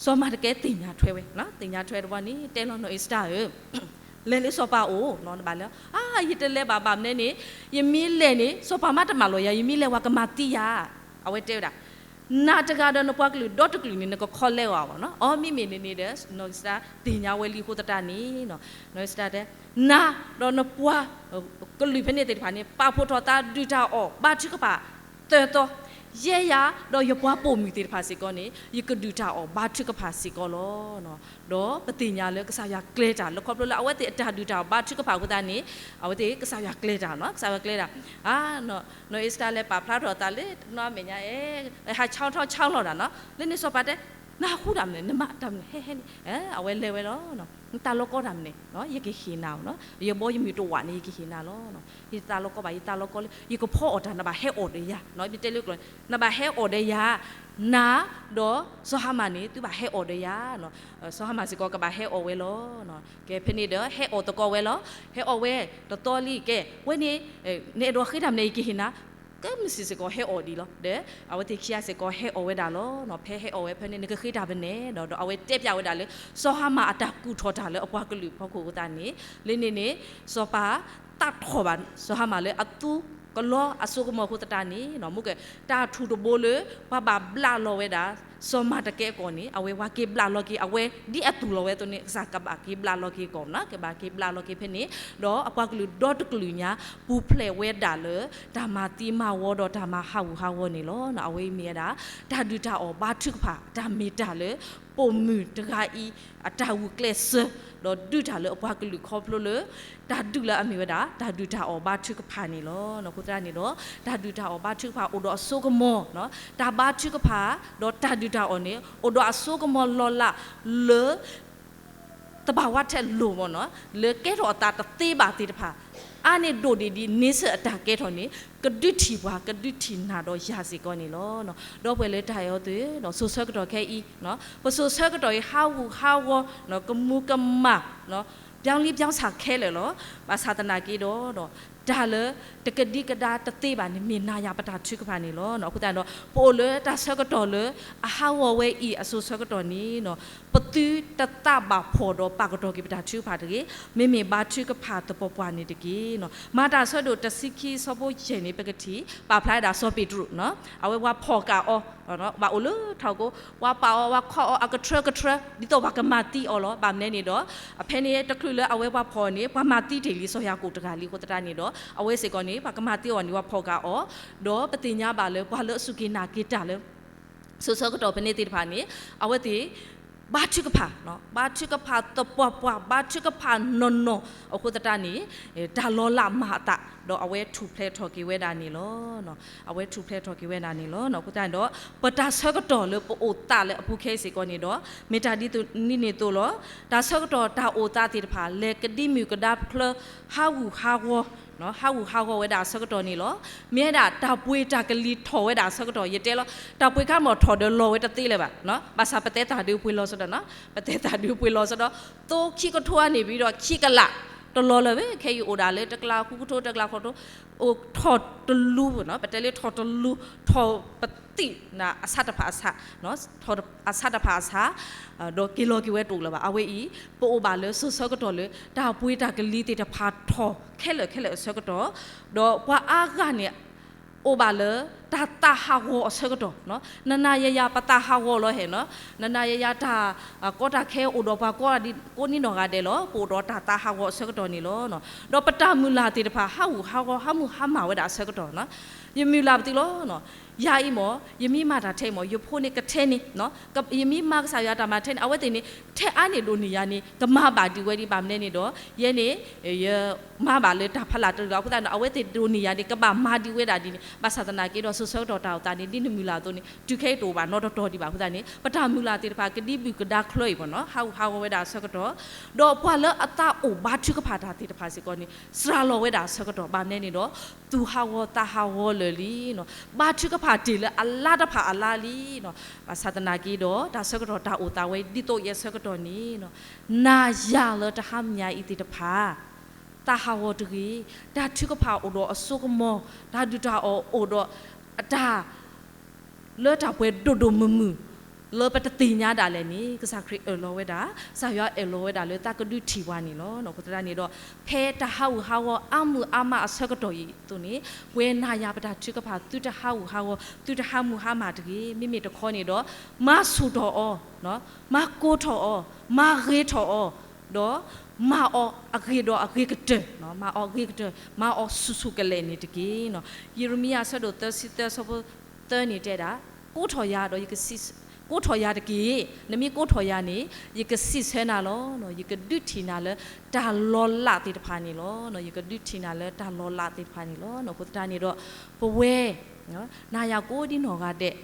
စီၤမၢ်တကဲသ့ၣ်ညါထွဲဝဲ, သ့ၣ်ညါထွဲတဘီန့ၣ် တဲလီၤနီၢ်အ့စတၢ်ဧၢ, လဲၤလၢစီၤပၤအိၣ်နီၤ နဘၣ်လဲၤ, အါ ယတလဲၤဘၣ် ဘၣ်မနုၤန့ၣ် ယမ့ၢ်လဲၤန့ၣ် စီၤပၤမ့ၢ်တမၢလီၤယၤ ယမ့ၢ်လဲၤဝဲကမၤသံယၤ, အဝဲတဲဝဲဒၣ် နၤတဂၤဒီးနပှၤကလုာ်ဒီတကလုာ်န့ၣ် နကခီလဲအီၤဘၣ်နီၤ, အီ မ့မ့ၢ်န့ၣ်န့ၣ်ဒီး နီၢ်အ့စတၢ်သ့ၣ်ညါဝဲလံအဃိသတးန့ၣ် နီၢ်အ့စတၢ်တဲ နၤဒီးနပှၤကလုာ်ဖဲန့ၣ်သ့ၣ်တဖၣ်န့ၣ် ပာ်ဖှိၣ်ထီၣ်သးဒုၣ်တၢ်အီၣ်ဘါထုကဖၣ် သၢသီ, ယဲယၤဒီးယပှၤပိာ်မုၣ်သ့ၣ်တဖၣ်စ့ၢ်ကီးန့ၣ် ယကဒုၣ်တၢ်အီၣ်ဘါထုကဖၣ်စ့ၢ်ကီးလီၤ. ဒီးပသ့ၣ်ညါလၢကစၢ်ယွၤကျဲၤတၢ်လၢခီဖျိလၢအဝဲသ့ၣ်အတၢ်ဒုၣ်တၢ်အီၣ်ဘါထုကဖၣ်အဃိသတးန့ၣ် အဝဲသ့ၣ်ကစၢ်ယွၤကျဲၤတၢ်နီၤ, ကစၢ်ယွၤကျဲၤတၢ်, အါ နီၢ်အ့စတၢ်လဲၤပာ်ဖျါထီၣ်သးလၢတနီၤမဲာ်ညါ ဟးဆီထီၣ်ဆီလီၤတၢ်နီၤ, လၢန့ၣ်စီၤပၤတဲ နဟးဃူတၢ်မနုၤ နမၤတၢ်မနုၤ ဟဲဟဲန့ၣ်, အဝဲလဲၤဝဲလီၤ. နတၢ်လီၤကီတၢ်မနုၤ ယကဟ့ၣ်နၤအီၤနီၤ, ယဘီယမုၢ်တဝးန့ၣ် ယကဟ့ၣ်နၤလီၤ. ယတၢ်လီၤကီဘၣ် ယတၢ်လီၤကီလၢ ယကဖီအီၣ်တၢ် နဘၣ်ဟဲအီၣ်ဒီးယၤ, ယတဲလၢကျိာ် နဘၣ်ဟဲအီၣ်ဒီးယၤ, နၤဒီးစီၤဟၤမၣ်န့ၣ် သုဘၣ်ဟဲအီၣ်ဒီးယၤ, စီၤဟၤမၣ်စ့ၢ်ကီးကဘၣ်ဟဲအီၣ်ဝဲလီၤ. ကဲ ဖဲန့ၣ်ဒီး ဟဲအီၣ်သကိးဝဲလီၤ. ဟဲအီၣ်ဝဲတသီလံ ကဲ ဝဲန့ၣ် နအဲၣ်ဒိးဃ့တၢ်မနုၤ ယကဟ့ၣ်နၤ, ကဲ မုၢ်ဆ့ၣ်စ့ၢ်ကီးဟဲအီၣ်ဒံးလီၤ. ဒီး အဝဲသ့ၣ်ခံဂၤစ့ၢ်ကီးဟဲအီၣ်ဝဲဒၣ်လီၤ. ဖဲဟဲအီၣ်ဝဲဖဲန့ၣ် နကဃ့တၢ်မနုၤဒီး ဒီးအဝဲတဲပျးဝဲဒၣ်လၢ စီၤဟၤမၣ်အတၢ်ကူၣ်ထီၣ်တၢ်လၢအပှၤကလုာ်ဖီခိၣ်အဃိသတးန့ၣ် လၢန့ၣ်န့ၣ် စီၤပၤသးထီၣ်ဘၣ် စီၤဟၤမၣ်လၢအသူကလီအစိကမီၤအဃိသတးန့ၣ် မ့ၢ်ကဲ တၢ်ထူၣ်တဘိလၢ ပှၤဘၣ်ဘျးလီၤဝဲဒၣ် စီၤမၢ်တကဲအဂီၢ်န့ၣ် အဝဲပှၤက့ၤဘျးလီၤက့ၤ အဝဲဒ်အသူၣ်လီၤဝဲအသိးန့ၣ် ကစၢ်ကဘၣ်က့ၤဘျးလီၤက့ၤအဂီၢ်နီၤ, ကဘၣ်က့ၤဘျးလီၤက့ၤဖဲန့ၣ်, ဒီးအပှၤကလုာ်ဒီတကလုာ်ညါ ပူၤဖျဲးဝဲဒၣ်လၢ တၢ်မၤသံမၤဝီဒီးတၢ်မၤဟးဂူာ်ဟးဂီၤန့ၣ်လီၤ. အဝဲအံၤမ့ၢ်ဝဲဒၣ် တၢ်ဒုၣ်တၢ်အီၣ်ဘါထုကဖၣ် တၢ်မ့ၢ်တၢ်လၢ ပိာ်မုၣ်တဂၤအံၤ အတၢ်ဂုာ်ကျဲးစၢး ဒီးဒုးတၢ်လၢအပှၤကလုာ်ခီဖျိလၢ တၢ်ဒုးလၢအမ့ၢ်ဝဲဒၣ် တၢ်ဒုၣ်တၢ်အီၣ်ဘါထုကဖၣ်န့ၣ်လီၤ. အဃိသတးန့ၣ်ဒီး တၢ်ဒုၣ်တၢ်အီၣ်ဘါထုကဖၣ်အိၣ်ဒီးအစိကမီၤ, တၢ်ဘါထုကဖၣ် ဒီးတၢ်ဒုၣ်တၢ်အီၣ်န့ၣ် အိၣ်ဒီးအစိကမီၤလီၤလးလၢ သဘာဝထဲအလိၤမ့ၢ်နီၤ လၢကဲထီၣ်အသးတသ့ဘၣ်သ့ၣ်တဖၣ် အါန့ၢ်ဒိၣ်ဒံးဒ်န့ဆၢၣ်အတၢ်ကဲထီၣ်န့ၣ် ကဒုးထံၣ်ပှၤ ကဒုးထံၣ်နၤဒီးယၤစ့ၢ်ကီးန့ၣ်လီၤ. ဒီပုၢ်ဝဲၢ်လၢတၢ်အဲၣ်အီၤသုဧၢ, စိၤဆၢကတီၢ်ခဲအံၤ ပစိၤဆၢကတီၢ်အံၤ ဟးဂူာ်ဟးဂီၤ ကမူၤကမၣ် ပြောင်းလဲပြောင်းဆါခဲလၢာ်လီၤ. ဘၣ်ဆၣ်သနာ်က့ဒီး တၢ်လၢတကဒံကဒါတသ့ဘၣ်န့ၣ် မ့ၢ်နၤယၤပတၢ်ထုကဖၣ်န့ၣ်လီၤ. အဃိသတးဒီး ပအိၣ်လၢတၢ်ဆၢကတီၢ်လၢအဟးဂီၤဝဲအံၤအစိၤဆၢကတီၢ်န့ၣ် ပသုတသးဘၣ်ဖှီၣ်ဒီးပာ်ကတီၢ်က့ၤပတၢ်ထုကဖၣ်တဂ့ၤ, မ့မ့ၢ်ဘါထုကဖၣ်သပှၢ်ပှၢ်န့ၣ်တက့ၢ်. မၤတၢ်အဆၢဒိၣ်တဆံခံဆၢဖိယဲၢ်န့ၣ် ပကထံၣ် ပာ်ဖျါဝဲဒၣ်စီၤပ့းတရူး, အဝဲပှၤဖီၣ်ကးအီၤ, ဘၣ်အိၣ်လၢထးခိၣ်, ပှၤပာ်အီၤ ပှၤခီအီၤအကထြၢကထြၢ ဒ်သိးပှၤကမၤသံအီၤလီၤ. ဘၣ်မနုၤန့ၣ်ဒီး အဖဲန့ၣ်တချုးလၢအဝဲပှၤဖီၣ်န့ၣ် ပှၤမၤသံတ့ၢ်လံ စီၤယၤကိာ်တဂၤလံအဃိသတးန့ၣ်ဒီး အဝဲစ့ၢ်ကီးန့ၣ် ပှၤကမၤသံအီၤန့ၣ် ပှၤဖီၣ်ကးအီၤ, ဒီးပသ့ၣ်ညါဘၣ်လၢပှၤလၢအစူၢ်က့ၤနာ်က့ၤတၢ်လၢ စိၤဆၢကတီၢ်ဖဲန့ၣ်သ့ၣ်တဖၣ်န့ၣ် အဝဲသ့ၣ် ဘါထုကဖၣ်, ဘါထုကဖၣ်သပှၢ်ပှၢ် ဘါထုကဖၣ်နီၢ်နီၢ်အဃိသတးန့ၣ် တၢ်လီၤလးမၤအသး ဒီးအဝဲထူၣ်ဖျဲးထီၣ်က့ၤဝဲဒၣ်န့ၣ်လီၤ. အဝဲထူၣ်ဖျဲးထီၣ်က့ၤဝဲဒၣ်န့ၣ်လီၤ. အဃိသတးန့ၣ်ဒီး ပတၢ်ဆၢကတီၢ်လၢပအိၣ်သးလၢအပူၤခဲအံၤစ့ၢ်ကီးန့ၣ်ဒီး မ့ၢ်တၢ်ဒ်န့ၣ်အသိးလီၤ. တၢ်ဆၢကတီၢ်တၢ်အိၣ်သးသ့ၣ်တဖၣ် လဲၤကဒံမုၢ်ကဒါချၢ ဟးဂူာ်ဟးဂီၤ ဟးဂူာ်ဟးဂီၤဝဲဒၣ်အဆၢကတီၢ်န့ၣ်လီၤ. မ့ၢ်ဝဲဒၣ်တၢ်ပှ့ၤတၢ်ကလံၤထီၣ်ဝဲဒၣ်အဆၢကတီၢ် ယတဲလီၤ. တၢ်ပှ့ၤခါမ့ၢ်ထီၣ်ဒီးလီၤဝဲတသ့လၢၤဘၣ်. ဘၣ်ဆၣ်ပတဲသးဒုးပှ့ၤလီၤစ့ၢ်ဒီး, ပတဲသးဒုးပှ့ၤလီၤစ့ၢ်ဒီး သိခံကထိန့ၣ် ပဒီးခံကလး တလီၤလၢၤဘၣ်. ခဲအံၤအိၣ်ဒၣ်လၢတကလးဃုကထိ တကလးဃိးကထိ, အိၣ်ထီၣ်တလူၤ, ပတဲလၢထီၣ်တလူၤ ထီၣ်ပသံၣ် အဆးတဖၣ်အဆး, ထီၣ်အဆးတဖၣ်အဆး ဒီးက့ၤလီၤက့ၤဝဲတအိၣ်လၢၤဘၣ်. အဝဲအံၤ ပအိၣ်ဘၣ်လၢစိၤဆၢကတီၢ်လၢ တၢ်ပှ့ၤတၢ်ကလံၤသ့ၣ်တဖၣ်ထီၣ်ခဲလၢာ်ခဲလၢာ်အဆၢကတီၢ်, ဒီးပှၤအါဂၤန့ၣ် အိၣ်ဘၣ်လၢ တၢ်သးဟးဂီၤအဆၢကတီၢ်, နနၤယၤယၤပသးဟးဂီၤလီၤဟဲနီၤ, နနၤယၤယၤတၢ် ကီတၢ်ခဲအိၣ်ဒီးပှၤကိးဂၤဒဲး ကိးနံၣ်နီၢ်ဂၤဒဲးလီၤ. ပအိၣ်ဒီးတၢ်သးဟးဂီၤအဆၢကတီၢ်န့ၣ်လီၤ. ဒီးပတၢ်မုၢ်လၢ်သ့ၣ်တဖၣ် ဟးဂူာ်ဟးဂီၤ ဟးမုၢ်ဟါမၢ်ဝဲဒၣ်အဆၢကတီၢ်, ယမုၢ်လၢ်ပသ့လီၤ. ယၤအံၤမ့ၢ် ယမ့ၢ်မၤတၢ်ထဲအံၤမ့ၢ် ယဖိန့ၣ်ကထဲန့ၣ်, ယမ့ၢ်မၤကစၢ်ယွၤတၢ်မၤထဲန့ၣ် အဝဲသ့ၣ်န့ၣ် ထဲအါန့ၢ်ဒိၣ်န့ၢ်ယၤန့ၣ် ကမၤဘၣ်ဒံးဝဲဒံး ဘၣ်မနုၤန့ၣ်ဒီး ယဲန့ၣ် ယမၤဘၣ်လၢတၢ်ဖးလၢ်တဂ့ၤအဃိသတးန့ၣ် အဝဲသ့ၣ်ဒိၣ်န့ၢ်ယၤန့ၣ် ကဘၣ်မၤဒံးဝဲဒၣ်ဒ်န့ၣ် ဘၣ်ဆၣ်သနာ်က့ဒီး စိၤဆၢကတီၢ်တၢ်အိၣ်သးန့ၣ် ဒ်နမုၢ်လၢ်အသိးန့ၣ် တုၤခဲအံၤတအိၣ်ဘၣ်နီတတီၤဒံးဘၣ်အဃိသတးန့ၣ် ပတၢ်မုၢ်လၢ်သ့ၣ်တဖၣ် ကဒံဘုၣ်ကဒါချၢအံၤမ့ၢ်နီၤ ဟးဂူာ်ဟးဂီၤဝဲဒၣ်အဆၢကတီၢ်, ဒီးပှၤလၢအသးအိၣ်ဘါထုကဖၣ်တၢ်သ့ၣ်တဖၣ်စ့ၢ်ကီးန့ၣ် စှၤလီၤဝဲဒၣ်အဆၢကတီၢ် ဘၣ်မနုၤန့ၣ်ဒီး သူၣ်ဟးဂီၤသးဟးဂီၤလၢာ်လံ, ဘါထုကဖၣ်တ့ၢ်လၢအလါတဖၣ်အလါလံ, ဘၣ်ဆၣ်သနာ်က့ဒီး တၢ်ဆၢကတီၢ်တၢ်အိၣ်သးဝဲဒ်သိးယဲဆၢကတီၢ်န့ၣ် နၤယၤလၢတဟါမုၢ်ညါအံၤသ့ၣ်တဖၣ် သးဟးဂီၤတဂ့ၤ, တၢ်ထုကဖၣ်အိၣ်ဒီးအစိကမီၤ, တၢ်ဒုၣ်တၢ်အီၣ်အိၣ်ဒီးအတၢ် လၢတၢ်ပှဲၤဒိၣ်ဒိၣ်မုၢ်မုၢ် လၢပတသ့ၣ်ညါဒၣ်လဲာ်န့ၣ် ကစၢ်ခရံာ်အၢၣ်လီၤဝဲဒၣ်, ကစၢ်ယွၤအၢၣ်လီၤဝဲဒၣ်လၢသးကဒုးထံၣ်ပှၤန့ၣ်လီၤ. အဃိသတးန့ၣ်ဒီး ဖဲတၢ်ဟးဂူာ်ဟးဂီၤအါမုၢ်အါမးအဆၢကတီၢ်အံၤအသိးန့ၣ် ပဝဲနၤယၤပတၢ်ထုကဖၣ် သုတဟးဂူာ်ဟးဂီၤ သုတဟးမုၢ်ဟါမၢ်တဂ့ၤ, မ့မ့ၢ်တခီန့ၣ်ဒီး မၤဆူၣ်ထီၣ်အီၤ, မၤကိးထီၣ်အီၤ, မၤဂ့ၤထီၣ်အီၤ, ဒီးမၤအီၤအဂ့ၤဒီးအဂ့ၤကတၢၢ်, မၤအီၤအဂ့ၤကတၢၢ်, မၤအီၤဆူၣ်ဆူၣ်ကလဲာ်န့ၣ်တက့ၢ်. ယံးရမံယၤအဆၢဒိၣ်သၢဆံသၢအဆၢဖိသၢန့ၣ်တဲဒၣ်, ကိးထီၣ်ယၤဒီးယကစံး, ကိးထီၣ်ယၤတက့ၢ်. နမ့ၢ်ကိးထီၣ်ယၤန့ၣ် ယကစံးဆၢနၤလီၤ. ယကဒုးထံၣ်နၤလၢတၢ်လီၤလးသ့ၣ်တဖၣ်န့ၣ်လီၤ. ယကဒုးထံၣ်နၤလၢတၢ်လီၤလးသ့ၣ်တဖၣ်န့ၣ်လီၤ. အဃိသတးန့ၣ်ဒီး ပဝဲ နၤယၤကိးဒံနီၢ်ဂၤဒဲး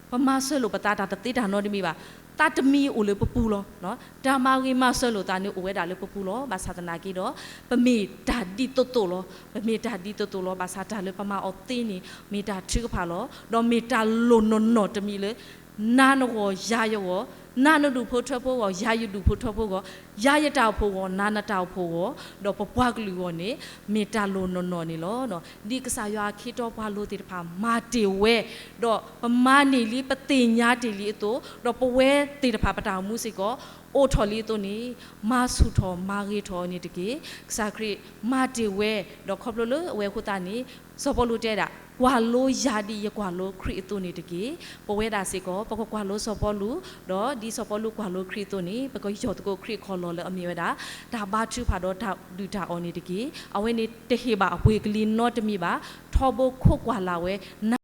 ပမၤစၢၤလိာ်ပသးတၢ်တသ့တၢ်နီတမံၤဘၣ်. သးတမံၤအိၣ်လၢပပူၤလီၤ. တၢ်မၤဂ့ၤမၤစၢၤလိာ်သးန့ၣ်အိၣ်ဝဲဒၣ်လၢပပူၤလီၤ. ဘၣ်ဆၣ်သနာ်က့ဒီး ပမ့ၢ်တၢ်ဒ်သိးသိးလီၤ. ပမ့ၢ်တၢ်ဒ်သိးသိးလီၤ. ဘၣ်ဆၣ်တၢ်လၢပမၤအီၤသ့န့ၣ် မ့ၢ်တၢ်ထုကဖၣ်လီၤ. ဒီးမ့ၢ်တၢ်လိၣ်နီၢ်နီၢ်တမံၤလၢ နၤနဂီၢ်ယၤယဂီၢ်, နၤနဒူၣ်ဖိထၢဖိဂီၢ် ယၤယဒူၣ်ဖိထၢဖိဂီၢ်, ယၤယတၢ်အိၣ်ဖှိၣ်ဂီၢ် နၤနတၢ်အိၣ်ဖှိၣ်ဂီၢ်, ဒီးပပှၤကလုာ်ဂီၢ်န့ၣ် မ့ၢ်တၢ်လိၣ်နီၢ်နီၢ်န့ၣ်လီၤ. ဒ်ကစၢ်ယွၤအခ့အတီပှၤလိၤသ့ၣ်တဖၣ်မၤတ့ၢ်ဝဲ, ဒီးပမၤန့ၢ်လံ ပသ့ၣ်ညါတ့ၢ်လံအသိး, ဒီးပဝဲသ့ၣ်တဖၣ်ပတၢ်အိၣ်မူစ့ၢ်ကီး အိၣ်ထီၣ်လံအသိးန့ၣ် မၤဆူၣ်ထီၣ်မၤဂ့ၤထီၣ်အီၤန့ၣ်တက့ၢ်. ကစၢ်ခရံာ်မၤတ့ၢ်ဝဲ, ဒီးခီဖျိလၢအဝဲအဃိသတးန့ၣ် စီၤပီလူးတဲဒၣ် ကွၢ်လိယၤဒ်ယကွၢ်လိခရံာ်အသိးန့ၣ်တက့ၢ်. ပဝဲဒၣ်စ့ၢ်ကီး ပကကွၢ်လိစီၤပီလူး, ဒီးဒ်စီၤပီလူးကွၢ်လိခရံာ်အသိးန့ၣ် ပကယီၢ်သကိးခရံာ်အခီၣ်လီၢ်လၢအမ့ၢ်ဝဲဒၣ် တၢ်ဘါထုကဖၣ်ဒီးတၢ်ဒုၣ်တၢ်အီၣ်န့ၣ်တက့ၢ်. အဝဲန့ၣ်တဟ့ၣ်ဘၣ်အပှ့ၤကလံၤနီတမံၤဘၣ်. ထီဘိခိးကွၢ်လၢ်ဝဲ